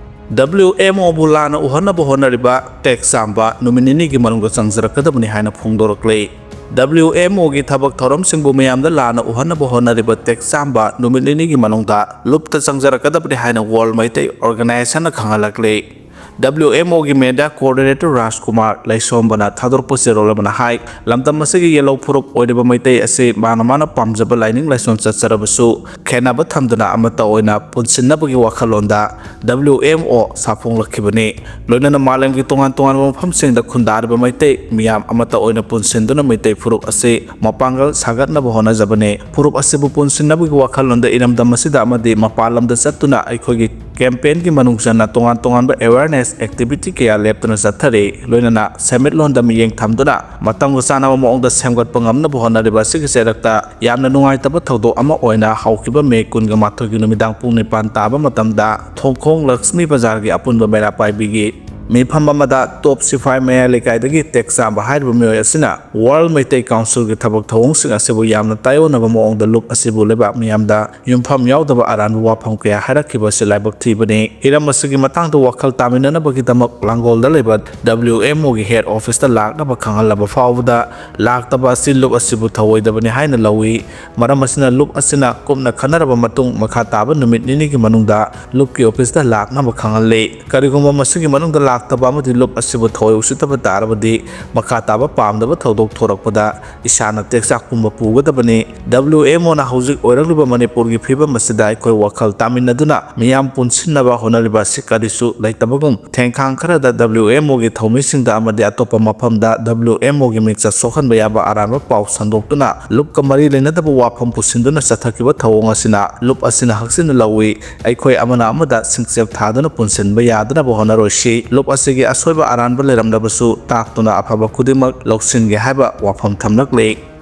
ꯗꯕ꯭ꯂꯤꯎ ꯑꯦꯝ ꯑꯣꯕꯨ ꯂꯥꯟꯅ ꯎꯍꯟꯅꯕ ꯍꯣꯠꯅꯔꯤꯕ ꯇꯦꯛ ꯆꯥꯝꯕ ꯅꯨꯃꯤꯠ ꯅꯤꯅꯤꯒꯤ ꯃꯅꯨꯡꯗ ꯆꯪꯖꯔꯛꯀꯗꯕꯅꯤ ꯍꯥꯏꯅ ꯐꯣꯡꯗꯣꯔꯛꯂꯤ꯫ ꯗꯕ꯭ꯂꯤꯎ ꯑꯦꯝ ꯑꯣꯒꯤ ꯊꯕꯛ ꯊꯧꯔꯝꯁꯤꯡꯕꯨ ꯃꯤꯌꯥꯝꯗ ꯂꯥꯟꯅ ꯎꯍꯟꯅꯕ ꯍꯣꯠꯅꯔꯤꯕ ꯇꯦꯛ ꯆꯥꯝꯕ ꯅꯨꯃꯤꯠ ꯅꯤꯅꯤꯒꯤ ꯃꯅꯨꯡꯗ ꯂꯨꯞꯇ ꯆꯪꯖꯔꯛꯀꯗꯕꯅꯤ ꯍꯥꯏꯅ ꯋꯥꯔꯜ ꯃꯩꯇꯩ ꯑꯣꯔꯒꯅꯥꯏꯖꯦꯁꯟꯅ ꯈꯪꯍꯜꯂꯛꯂꯤ꯫ ꯗꯕ꯭ꯂꯤꯎ ꯑꯦꯝ ꯑꯣꯒꯤ ꯃꯦꯗꯤꯌꯥ ꯀꯣꯑꯣꯔꯗꯤꯅꯦꯇꯔ ꯔꯥꯖꯀꯨꯃꯥꯔ ꯂꯩꯁꯣꯝꯕꯅ ꯊꯥꯗꯣꯔꯛꯄ ꯆꯦꯔꯣꯜ ꯑꯃꯅ ꯍꯥꯏ, ꯂꯝꯗꯝ ꯑꯁꯤꯒꯤ ꯌꯦꯜꯍꯧ ꯐꯨꯔꯨꯞ ꯑꯣꯏꯔꯤꯕ ꯃꯩꯇꯩ ꯑꯁꯤ ꯃꯥꯅ ꯃꯥꯅ ꯄꯥꯝꯖꯕ ꯂꯥꯏꯅꯤꯡ ꯂꯥꯏꯁꯣꯟ ꯆꯠꯆꯔꯕꯁꯨ, ꯈꯦꯠꯅꯕ ꯊꯝꯗꯨꯅ ꯑꯃꯠꯇ ꯑꯣꯏꯅ ꯄꯨꯟꯁꯤꯟꯅꯕꯒꯤ ꯋꯥꯈꯜꯂꯣꯟꯗ ꯗꯕ꯭ꯂꯤꯎ ꯑꯦꯝ ꯑꯣ ꯁꯥꯐꯣꯡꯂꯛꯈꯤꯕꯅꯤ꯫ ꯂꯣꯏꯅꯅ ꯃꯥꯂꯦꯝꯒꯤ ꯇꯣꯉꯥꯟ ꯇꯣꯉꯥꯟꯕ ꯃꯐꯝꯁꯤꯡꯗ ꯈꯨꯟꯗꯥꯔꯤꯕ ꯃꯩꯇꯩ ꯃꯤꯌꯥꯝ ꯑꯃꯠꯇ ꯑꯣꯏꯅ ꯄꯨꯟꯁꯤꯟꯗꯨꯅ ꯃꯩꯇꯩ ꯐꯨꯔꯨꯞ ꯑꯁꯤ ꯃꯄꯥꯡꯒꯜ ꯁꯥꯒꯠꯅꯕ ꯍꯣꯠꯅꯖꯕꯅꯤ꯫ ꯐꯨꯔꯨꯞ ꯑꯁꯤꯕꯨ ꯄꯨꯟꯁꯤꯟꯅꯕꯒꯤ ꯋꯥꯈꯜꯂꯣꯟꯗ ꯏꯔꯝꯗꯝ ꯑꯁꯤꯗ ꯑꯃꯗꯤ ꯃꯄꯥꯟ ꯂꯝꯗ ꯆꯠꯇꯨꯅ ꯑꯩꯈꯣꯏꯒꯤ ꯀꯦꯝꯄꯦꯟꯒꯤ ꯃꯅꯨꯡ ꯆꯟꯅ ꯇꯣꯉꯥꯟ ꯇꯣꯉꯥꯟꯕ ꯑꯦꯋꯦꯔꯅꯦꯁ ꯑꯦꯛꯇꯤꯚꯤꯇꯤ ꯀꯌꯥ ꯂꯦꯞꯇꯅ ꯆꯠꯊꯔꯤ꯫ ꯂꯣꯏꯅꯅ ꯁꯦꯟꯃꯤꯠꯂꯣꯟꯗ ꯃꯤꯠꯌꯦꯡ ꯊꯝꯗꯨꯅ ꯃꯇꯝꯒ ꯆꯥꯟꯅꯕ ꯃꯑꯣꯡꯗ ꯁꯦꯝꯒꯠꯄ ꯉꯝꯅꯕ ꯍꯣꯠꯅꯔꯤꯕ ꯑꯁꯤꯒꯤ ꯆꯩꯔꯛꯇ ꯌꯥꯝꯅ ꯅꯨꯡꯉꯥꯏꯇꯕ ꯊꯧꯗꯣꯛ ꯑꯃ ꯑꯣꯏꯅ ꯍꯧꯈꯤꯕ ꯃꯦ ꯀꯨꯟꯒ ꯃꯥꯊꯣꯏꯒꯤ ꯅꯨꯃꯤꯗꯥꯡ ꯄꯨꯡ ꯅꯤꯄꯥꯟ ꯇꯥꯕ ꯃꯇꯝꯗ ꯊꯣꯡꯈꯣꯡ ꯂꯛꯁꯃꯤ ꯕꯖꯥꯔꯒꯤ ꯑꯄꯨꯟꯕ ꯃꯩꯔꯥ ꯄꯥꯏꯕꯤꯒꯤ ꯃꯤꯐꯝ ꯑꯃꯗ ꯇꯣꯞ ꯁꯤꯐꯥꯏ ꯃꯌꯥꯏ ꯂꯩꯀꯥꯏꯗꯒꯤ ꯇꯦꯛ ꯆꯥꯝꯕ ꯍꯥꯏꯔꯤꯕ ꯃꯤꯑꯣꯏ ꯑꯁꯤꯅ ꯋꯥꯔꯜ ꯃꯩꯇꯩ ꯀꯥꯎꯟꯁꯤꯜꯒꯤ ꯊꯕꯛ ꯊꯧꯑꯣꯡꯁꯤꯡ ꯑꯁꯤꯕꯨ ꯌꯥꯝꯅ ꯇꯥꯏꯑꯣꯟꯅꯕ ꯃꯑꯣꯡꯗ ꯂꯨꯞ ꯑꯁꯤꯕꯨ ꯂꯩꯕꯥꯛ ꯃꯤꯌꯥꯝꯗ ꯌꯨꯝꯐꯝ ꯌꯥꯎꯗꯕ ꯑꯔꯥꯟꯕ ꯋꯥꯐꯝ ꯀꯌꯥ ꯍꯥꯏꯔꯛꯈꯤꯕ ꯑꯁꯤ ꯂꯥꯏꯕꯛ ꯊꯤꯕꯅꯤ꯫ ꯍꯤꯔꯝ ꯑꯁꯤꯒꯤ ꯃꯇꯥꯡꯗ ꯋꯥꯈꯜ ꯇꯥꯃꯤꯟꯅꯅꯕꯒꯤꯗꯃꯛ ꯂꯥꯡꯒꯣꯜꯗ ꯂꯩꯕ ꯗꯕ꯭ꯂꯤꯎ ꯑꯦꯝ ꯑꯣꯒꯤ ꯍꯦꯗ ꯑꯣꯐꯤꯁꯇ ꯂꯥꯛꯅꯕ ꯈꯪꯍꯜꯂꯕ ꯐꯥꯎꯕꯗ ꯂꯥꯛꯇꯕ ꯑꯁꯤ ꯂꯨꯞ ꯑꯁꯤꯕꯨ ꯊꯧꯑꯣꯏꯗꯕꯅꯤ ꯍꯥꯏꯅ ꯂꯧꯏ꯫ ꯃꯔꯝ ꯑꯁꯤꯅ ꯂꯨꯞ ꯑꯁꯤꯅ ꯀꯨꯞꯅ ꯈꯟꯅꯔꯕ ꯃꯇꯨꯡ ꯃꯈꯥ ꯇꯥꯕ ꯅꯨꯃꯤꯠ ꯅꯤꯅꯤꯒꯤ ꯃꯅꯨꯡꯗ ꯂꯨꯞꯀꯤ ꯑꯣꯐꯤꯁꯇ ꯂꯥꯛꯅꯕ ꯈꯪꯍꯜꯂꯤ꯫ ꯀꯔꯤꯒꯨꯝꯕ ꯃꯁꯤꯒꯤ ꯃꯅꯨꯡꯗ ꯂꯥꯛꯇꯕ ꯑꯃꯗꯤ ꯂꯨꯞ ꯑꯁꯤꯕꯨ ꯊꯑꯣꯏ ꯎꯁꯤꯠꯇꯕ ꯇꯥꯔꯕꯗꯤ ꯃꯈꯥ ꯇꯥꯕ ꯄꯥꯝꯗꯕ ꯊꯧꯗꯣꯛ ꯊꯣꯔꯛꯄꯗ ꯏꯁꯥꯅ ꯇꯦꯛꯆꯥꯛ ꯄꯨꯝꯕ ꯄꯨꯒꯗꯕꯅꯤ꯫ W M O ꯅ ꯍꯧꯖꯤꯛ ꯑꯣꯏꯔꯛꯂꯤꯕ ꯃꯅꯤꯄꯨꯔꯒꯤ ꯐꯤꯕꯝ ꯑꯁꯤꯗ ꯑꯩꯈꯣꯏ ꯋꯥꯈꯜ ꯇꯥꯃꯤꯟꯅꯗꯨꯅ ꯃꯤꯌꯥꯝ ꯄꯨꯟꯁꯤꯟꯅꯕ ꯍꯣꯠꯅꯔꯤꯕ ꯑꯁꯤ ꯀꯔꯤꯁꯨ ꯂꯩꯇꯕꯒꯨꯝ, ꯊꯦꯡꯈꯥꯡ ꯈꯔꯗ W M O ꯒꯤ ꯊꯧꯃꯤꯁꯤꯡꯗ ꯑꯃꯗꯤ ꯑꯇꯣꯞꯄ ꯃꯐꯝꯗ W M O ꯒꯤ ꯃꯤꯡꯆꯠ ꯁꯣꯛꯍꯟꯕ ꯌꯥꯕ ꯑꯔꯥꯟꯕ ꯄꯥꯎ ꯁꯟꯗꯣꯛꯇꯨꯅ ꯂꯨꯞꯀ ꯃꯔꯤ ꯂꯩꯅꯗꯕ ꯋꯥꯐꯝ ꯄꯨꯁꯤꯟꯗꯨꯅ ꯆꯠꯊꯈꯤꯕ ꯊꯧꯑꯣꯡ ꯑꯁꯤꯅ ꯂꯨꯞ ꯑꯁꯤꯅ ꯍꯛꯆꯤꯟꯅ ꯂꯧꯏ꯫ ꯑꯩꯈꯣꯏ ꯑꯃꯅ ꯑꯃꯗ ꯁꯤꯡꯆꯦꯞ ꯊꯥꯗꯨꯅ ꯄꯨꯟꯁꯤꯟꯕ ꯌꯥꯗꯅꯕ ꯍꯣꯠꯅꯔꯣꯏꯁꯤ꯫ ꯂꯨꯞ ꯑꯁꯤꯒꯤ ꯑꯁꯣꯏꯕ ꯑꯔꯥꯟꯕ ꯂꯩꯔꯝꯂꯕꯁꯨ ꯇꯥꯛꯇꯨꯅ ꯑꯐꯕ ꯈꯨꯗꯤꯡꯃꯛ ꯂꯧꯁꯤꯟꯒꯦ ꯍꯥꯏꯕ ꯋꯥꯐꯝ ꯊꯝꯂꯛꯂꯤ꯫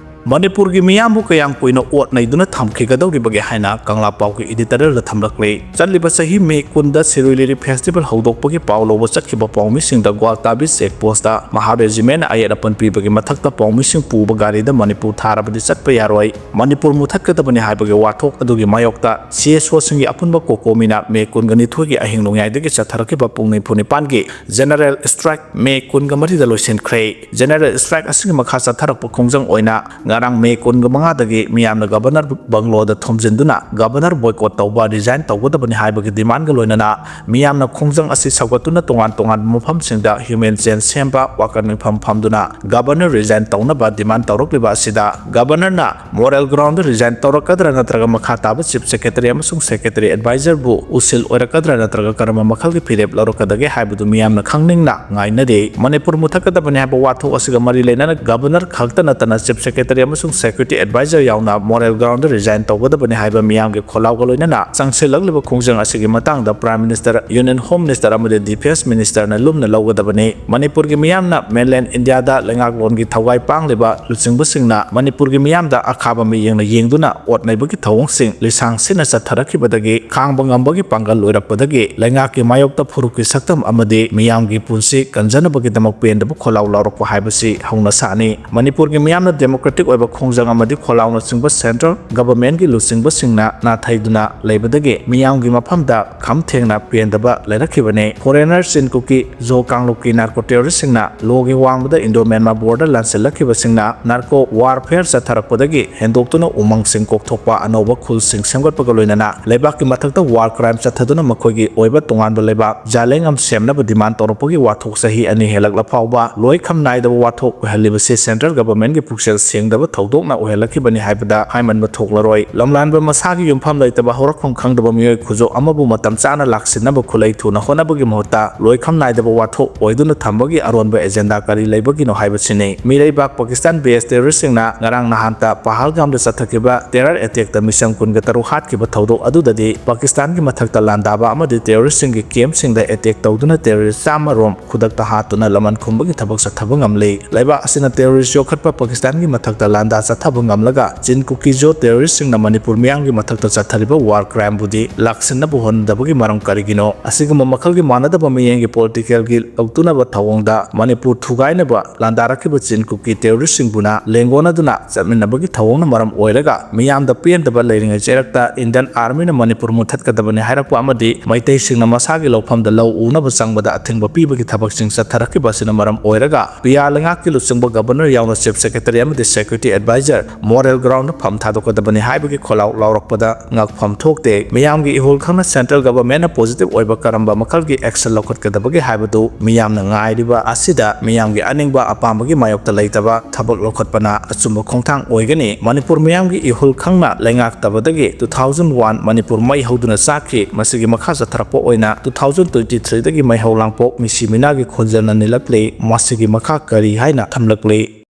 ꯃꯅꯤꯄꯨꯔꯒꯤ ꯃꯤꯌꯥꯝꯕꯨ ꯀꯌꯥꯝ ꯀꯨꯏꯅ ꯑꯣꯠ ꯅꯩꯗꯨꯅ ꯊꯝꯈꯤꯒꯗꯧꯔꯤꯕꯒꯦ ꯍꯥꯏꯅ ꯀꯪꯂꯥ ꯄꯥꯎꯒꯤ editorial ꯗ ꯊꯝꯂꯛꯂꯤ꯫ ꯆꯠꯂꯤꯕ ꯆꯍꯤ ꯃꯦ ꯀꯨꯟꯗ ꯁꯤꯔꯣꯏ ꯂꯤꯂꯤ festival ꯍꯧꯗꯣꯛꯄꯒꯤ ꯄꯥꯎ ꯂꯧꯕ ꯆꯠꯈꯤꯕ ꯄꯥꯎꯃꯤꯁꯤꯡꯗ ꯒ꯭ꯋꯥꯜꯇꯥꯕꯤ check post ꯇ ꯃꯍꯥ regiment ꯅ ꯑꯌꯦꯠ ꯑꯄꯟ ꯄꯤꯕꯒꯤ ꯃꯊꯛꯇ ꯄꯥꯎꯃꯤꯁꯤꯡ ꯄꯨꯕ ꯒꯥꯔꯤꯗ ꯃꯅꯤꯄꯨꯔ ꯊꯥꯔꯕꯗꯤ ꯆꯠꯄ ꯌꯥꯔꯣꯏ, ꯃꯅꯤꯄꯨꯔ ꯃꯨꯊꯠꯀꯗꯕꯅꯤ ꯍꯥꯏꯕꯒꯤ ꯋꯥꯊꯣꯛ ꯑꯗꯨꯒꯤ ꯃꯥꯌꯣꯛꯇ C S O ꯁꯤꯡꯒꯤ ꯑꯄꯨꯟꯕ COCOMI ꯅ ꯃꯦ ꯀꯨꯟꯒ ꯅꯤꯊꯣꯏꯒꯤ ꯑꯍꯤꯡ ꯅꯣꯡꯌꯥꯏꯗꯒꯤ ꯆꯠꯊꯔꯛꯈꯤꯕ ꯄꯨꯡ ꯅꯤꯐꯨ ꯅꯤꯄꯥꯟꯒꯤ general strike ꯃꯦ ꯀꯨꯟꯒ ꯃꯔꯤꯗ ꯂꯣꯏꯁꯤꯟꯈ꯭ꯔꯦ꯫ General strike ꯑꯁꯤꯒꯤ ꯃꯈꯥ ꯆꯠꯊꯔꯛꯄ ꯈꯣꯡꯖꯪ ꯑꯣꯏꯅ ꯉꯔꯥꯡ ꯃꯦ ꯀꯨꯟꯒ ꯃꯉꯥꯗꯒꯤ ꯃꯤꯌꯥꯝꯅ Governor bungalow ꯗ ꯊꯣꯝꯖꯤꯟꯗꯨꯅ Governor boycott ꯇꯧꯕ, resign ꯇꯧꯒꯗꯕꯅꯤ ꯍꯥꯏꯕꯒꯤ demand ꯒ ꯂꯣꯏꯅꯅ ꯃꯤꯌꯥꯝꯅ ꯈꯣꯡꯖꯪ ꯑꯁꯤ ꯁꯧꯒꯠꯇꯨꯅ ꯇꯣꯉꯥꯟ ꯇꯣꯉꯥꯟꯕ ꯃꯐꯝꯁꯤꯡꯗ human chain ꯁꯦꯝꯕ, ꯋꯥꯀꯠ ꯃꯤꯐꯝ ꯐꯝꯗꯨꯅ Governor resign ꯇꯧꯅꯕ demand ꯇꯧꯔꯛꯂꯤꯕ ꯑꯁꯤꯗ Governor ꯅ moral ground ꯗ resign ꯇꯧꯔꯛꯀꯗ꯭ꯔꯥ ꯅꯠꯇ꯭ꯔꯒ ꯃꯈꯥ ꯇꯥꯕ Chief Secretary ꯑꯃꯁꯨꯡ Secretary Advisor ꯕꯨ ꯎꯁꯤꯜ ꯑꯣꯏꯔꯛꯀꯗ꯭ꯔꯥ ꯅꯠꯇ꯭ꯔꯒ ꯀꯔꯝꯕ ꯃꯈꯜꯒꯤ ꯐꯤꯔꯦꯞ ꯂꯧꯔꯛꯀꯗꯒꯦ ꯍꯥꯏꯕꯗꯨ ꯃꯤꯌꯥꯝꯅ ꯈꯪꯅꯤꯡꯅ ꯉꯥꯏꯅꯔꯤ꯫ ꯃꯅꯤꯄꯨꯔ ꯃꯨꯊꯠꯀꯗꯕꯅꯤ ꯍꯥꯏꯕ ꯋꯥꯊꯣꯛ ꯑꯁꯤꯒ ꯃꯔꯤ ꯂꯩꯅꯅ Governor ꯈꯛꯇ ꯅꯠꯇꯅ Chief Secretary ꯑꯃꯁꯨꯡ Security Advisor ꯌꯥꯎꯅ moral ground ꯗ resign ꯇꯧꯒꯗꯕꯅꯤ ꯍꯥꯏꯕ ꯃꯤꯌꯥꯝꯒꯤ ꯈꯣꯜꯂꯥꯎꯒ ꯂꯣꯏꯅꯅ ꯆꯪꯁꯤꯜꯂꯛꯂꯤꯕ ꯈꯣꯡꯖꯪ ꯑꯁꯤꯒꯤ ꯃꯇꯥꯡꯗ Prime Minister, Union Home Minister ꯑꯃꯗꯤ Defence Minister ꯅ ꯂꯨꯝꯅ ꯂꯧꯒꯗꯕꯅꯤ꯫ ꯃꯅꯤꯄꯨꯔꯒꯤ ꯃꯤꯌꯥꯝꯅ mainland India ꯗ ꯂꯩꯉꯥꯛꯂꯣꯟꯒꯤ ꯊꯋꯥꯏ ꯄꯥꯡꯂꯤꯕ ꯂꯨꯆꯤꯡꯕꯁꯤꯡꯅ ꯃꯅꯤꯄꯨꯔꯒꯤ ꯃꯤꯌꯥꯝꯗ ꯑꯈꯥꯕ ꯃꯤꯠꯌꯦꯡꯅ ꯌꯦꯡꯗꯨꯅ ꯑꯣꯠ ꯅꯩꯕꯒꯤ ꯊꯧꯑꯣꯡꯁꯤꯡ ꯂꯤꯁꯥꯡ ꯁꯤꯠꯅ ꯆꯠꯊꯔꯛꯈꯤꯕꯗꯒꯤ ꯈꯥꯡꯕ ꯉꯝꯕꯒꯤ ꯄꯥꯡꯒꯜ ꯂꯣꯏꯔꯛꯄꯗꯒꯤ ꯂꯩꯉꯥꯛꯀꯤ ꯃꯥꯌꯣꯛꯇ ꯐꯨꯔꯨꯞꯀꯤ ꯁꯛꯇꯝ ꯑꯃꯗꯤ ꯃꯤꯌꯥꯝꯒꯤ ꯄꯨꯟꯁꯤ ꯀꯟꯖꯅꯕꯒꯤꯗꯃꯛ ꯄꯦꯟꯗꯕ ꯈꯣꯜꯂꯥꯎ ꯂꯥꯎꯔꯛꯄ ꯍꯥꯏꯕꯁꯤ ꯍꯧꯅ ꯁꯥꯅꯤ꯫ ꯃꯅꯤꯄꯨꯔꯒꯤ ꯃꯤꯌꯥꯝꯅ democratic ꯑꯣꯏꯕ ꯈꯣꯡꯖꯪ ꯑꯃꯗꯤ ꯈꯣꯜꯂꯥꯎꯅꯆꯤꯡꯕ central governmentꯀꯤ ꯂꯨꯆꯤꯡꯕꯁꯤꯡꯅ ꯅꯥꯊꯩꯗꯨꯅ ꯂꯩꯕꯗꯒꯤ ꯃꯤꯌꯥꯝꯒꯤ ꯃꯐꯝꯗ ꯈꯝ ꯊꯦꯡꯅ ꯄꯦꯟꯗꯕ ꯂꯩꯔꯛꯈꯤꯕꯅꯤ꯫ Foreigner ꯆꯤꯟ ꯀꯨꯀꯤ ꯖꯣ ꯀꯥꯡꯂꯨꯞꯀꯤ narco terroristꯁꯤꯡꯅ lawꯒꯤ ꯋꯥꯡꯃꯗ Indo-Myanmar border ꯂꯥꯟꯁꯤꯜꯂꯛꯈꯤꯕꯁꯤꯡꯅ narco warfare ꯆꯠꯊꯔꯛꯄꯗꯒꯤ ꯍꯦꯟꯗꯣꯛꯇꯨꯅ ꯎꯃꯪꯁꯤꯡ ꯀꯣꯛꯊꯣꯛꯄ, ꯑꯅꯧꯕ ꯈꯨꯜꯁꯤꯡ ꯁꯦꯝꯒꯠꯄꯒ ꯂꯣꯏꯅꯅ ꯂꯩꯕꯥꯛꯀꯤ ꯃꯊꯛꯇ war crime ꯆꯠꯊꯗꯨꯅ ꯃꯈꯣꯏꯒꯤ ꯑꯣꯏꯕ ꯇꯣꯉꯥꯟꯕ ꯂꯩꯕꯥꯛ ꯖꯥꯂꯦꯡ ꯑꯃ ꯁꯦꯝꯅꯕ demand ꯇꯧꯔꯛꯄꯒꯤ ꯋꯥꯊꯣꯛ ꯆꯍꯤ ꯑꯅꯤ ꯍꯦꯜꯂꯛꯂ ꯐꯥꯎꯕ ꯂꯣꯏꯈꯝ ꯅꯥꯏꯗꯕ ꯋꯥꯊꯣꯛ ꯑꯣꯏꯍꯜꯂꯤꯕꯁꯤ central governmentꯀꯤ ꯄꯨꯛꯆꯦꯜ ꯁꯦꯡꯗꯕ ꯊꯧꯗꯣꯛꯅ ꯑꯣꯏꯍꯜꯂꯛꯈꯤꯕꯅꯤ ꯍꯥꯏꯕꯗ ꯍꯥꯏꯃꯟꯕ ꯊꯣꯛꯂꯔꯣꯏ꯫ ꯂꯝꯂꯥꯟꯕ ꯃꯁꯥꯒꯤ ꯌꯨꯝꯐꯝ ꯂꯩꯇꯕ ꯍꯧꯔꯛꯐꯝ ꯈꯪꯗꯕ ꯃꯤꯑꯣꯏ ꯈꯨꯖꯣꯞ ꯑꯃꯕꯨ ꯃꯇꯝ ꯆꯥꯅ ꯂꯥꯛꯁꯤꯟꯅꯕ ꯈꯨꯠꯂꯩ ꯊꯨꯅ ꯍꯣꯠꯅꯕꯒꯤ ꯃꯍꯨꯠꯇ ꯂꯣꯏꯈꯝ ꯅꯥꯏꯗꯕ ꯋꯥꯊꯣꯛ ꯑꯣꯏꯗꯨꯅ ꯊꯝꯕꯒꯤ ꯑꯔꯣꯟꯕ agenda ꯀꯔꯤ ꯂꯩꯕꯒꯤꯅꯣ ꯍꯥꯏꯕꯁꯤꯅꯤ꯫ ꯃꯤꯔꯩꯕꯥꯛ ꯄꯥꯀꯤꯁꯇꯥꯟ based terroristꯁꯤꯡꯅ ꯉꯔꯥꯡ ꯅꯍꯥꯟꯇ ꯄꯍꯜꯒꯥꯝꯗ ꯆꯠꯊꯈꯤꯕ terror attackꯇ ꯃꯤꯆꯝ ꯀꯨꯟꯒ ꯇꯔꯨꯛ ꯍꯥꯠꯈꯤꯕ ꯊꯧꯗꯣꯛ ꯑꯗꯨꯗꯗꯤ ꯄꯥꯀꯤꯁꯇꯥꯟꯒꯤ ꯃꯊꯛꯇ ꯂꯥꯟꯗꯥꯕ ꯑꯃꯗꯤ terroristꯁꯤꯡꯒꯤ campꯁꯤꯡꯗ attack ꯇꯧꯗꯨꯅ terrorist ꯆꯥꯝꯃ ꯔꯣꯝ ꯈꯨꯗꯛꯇ ꯍꯥꯠꯇꯨꯅ ꯂꯃꯟ ꯈꯨꯝꯕꯒꯤ ꯊꯕꯛ ꯆꯠꯊꯕ ꯉꯝꯂꯤ꯫ ꯂꯩꯕꯥꯛ ꯑꯁꯤꯅ terrorist ꯌꯣꯛꯈꯠꯄ ꯄꯥꯀꯤꯁꯇꯥꯟꯒꯤ ꯃꯊꯛꯇ ꯂꯥꯟꯗꯥ ꯆꯠꯊꯕ ꯉꯝꯂꯒ ꯆꯤꯟ ꯀꯨꯀꯤ ꯖꯣ terroristꯁꯤꯡꯅ ꯃꯅꯤꯄꯨꯔ ꯃꯤꯌꯥꯝꯒꯤ ꯃꯊꯛꯇ ꯆꯠꯊꯔꯤꯕ war crimeꯕꯨꯗꯤ ꯂꯥꯛꯁꯤꯟꯅꯕ ꯍꯣꯠꯅꯗꯕꯒꯤ ꯃꯔꯝ ꯀꯔꯤꯒꯤꯅꯣ? ꯑꯁꯤꯒꯨꯝꯕ ꯃꯈꯜꯒꯤ ꯃꯥꯟꯅꯗꯕ ꯃꯤꯠꯌꯦꯡꯒꯤ politicalꯒꯤ ꯂꯧꯇꯨꯅꯕ ꯊꯧꯑꯣꯡꯗ ꯃꯅꯤꯄꯨꯔ ꯊꯨꯒꯥꯏꯅꯕ ꯂꯥꯟꯗꯥꯔꯛꯈꯤꯕ ꯆꯤꯟ ꯀꯨꯀꯤ terroristꯁꯤꯡꯕꯨꯅ ꯂꯦꯡꯒꯣꯟꯅꯗꯨꯅ ꯆꯠꯃꯤꯟꯅꯕꯒꯤ ꯊꯧꯑꯣꯡꯅ ꯃꯔꯝ ꯑꯣꯏꯔꯒ ꯃꯤꯌꯥꯝꯗ ꯄꯦꯟꯗꯕ ꯂꯩꯔꯤꯉꯩ ꯆꯩꯔꯛꯇ Indian Armyꯅ ꯃꯅꯤꯄꯨꯔ ꯃꯨꯠꯊꯠꯀꯗꯕꯅꯤ ꯍꯥꯏꯔꯛꯄ ꯑꯃꯗꯤ ꯃꯩꯇꯩꯁꯤꯡꯅ ꯃꯁꯥꯒꯤ ꯂꯧꯐꯝꯗ ꯂꯧ ꯎꯅꯕ ꯆꯪꯕꯗ ꯑꯊꯤꯡꯕ ꯄꯤꯕꯒꯤ ꯊꯕꯛꯁꯤꯡ ꯆꯠꯊꯔꯛꯈꯤꯕ ꯑꯁꯤꯅ ꯃꯔꯝ ꯑꯣꯏꯔꯒ ꯄꯤꯌꯥ ꯂꯩꯉꯥꯛꯀꯤ ꯂꯨꯆꯤꯡꯕ Governor ꯌꯥꯎꯅ Chief Secretary ꯑꯃꯗꯤ Security Advisor moral groundꯗ ꯐꯝ ꯊꯥꯗꯣꯛꯀꯗꯕꯅꯤ ꯍꯥꯏꯕꯒꯤ ꯈꯣꯜꯂꯥꯎ ꯂꯥꯎꯔꯛꯄꯗ ꯉꯛꯐꯝ ꯊꯣꯛꯇꯦ꯫ ꯃꯤꯌꯥꯝꯒꯤ ꯏꯍꯨꯜ ꯈꯪꯅ central governmentꯅ positive ꯑꯣꯏꯕ ꯀꯔꯝꯕ ꯃꯈꯜꯒꯤ action ꯂꯧꯈꯠꯀꯗꯕꯒꯦ ꯍꯥꯏꯕꯗꯨ ꯃꯤꯌꯥꯝꯅ ꯉꯥꯏꯔꯤꯕ ꯑꯁꯤꯗ ꯃꯤꯌꯥꯝꯒꯤ ꯑꯅꯤꯡꯕ ꯑꯄꯥꯝꯕꯒꯤ ꯃꯥꯌꯣꯛꯇ ꯂꯩꯇꯕ ꯊꯕꯛ ꯂꯧꯈꯠꯄꯅ ꯑꯆꯨꯝꯕ ꯈꯣꯡꯊꯥꯡ ꯑꯣꯏꯒꯅꯤ꯫ ꯃꯅꯤꯄꯨꯔ ꯃꯤꯌꯥꯝꯒꯤ ꯏꯍꯨꯜ ꯈꯪꯅ ꯂꯩꯉꯥꯛꯇꯕꯗꯒꯤ two thousand one ꯃꯅꯤꯄꯨꯔ ꯃꯩ ꯍꯧꯗꯨꯅ ꯆꯥꯛꯈꯤ꯫ ꯃꯁꯤꯒꯤ ꯃꯈꯥ ꯆꯠꯊꯔꯛꯄ ꯑꯣꯏꯅ two thousand twenty threeꯗꯒꯤ ꯃꯩꯍꯧ ꯂꯥꯡꯄꯣꯛ ꯃꯤꯁꯤ ꯃꯤꯅꯥꯒꯤ ꯈꯣꯟꯖꯦꯜꯅ ꯅꯤꯜꯂꯛꯂꯤ꯫ ꯃꯁꯤꯒꯤ ꯃꯈꯥ ꯀꯔꯤ ꯍꯥꯏꯅ ꯊꯝꯂꯛꯂꯤ?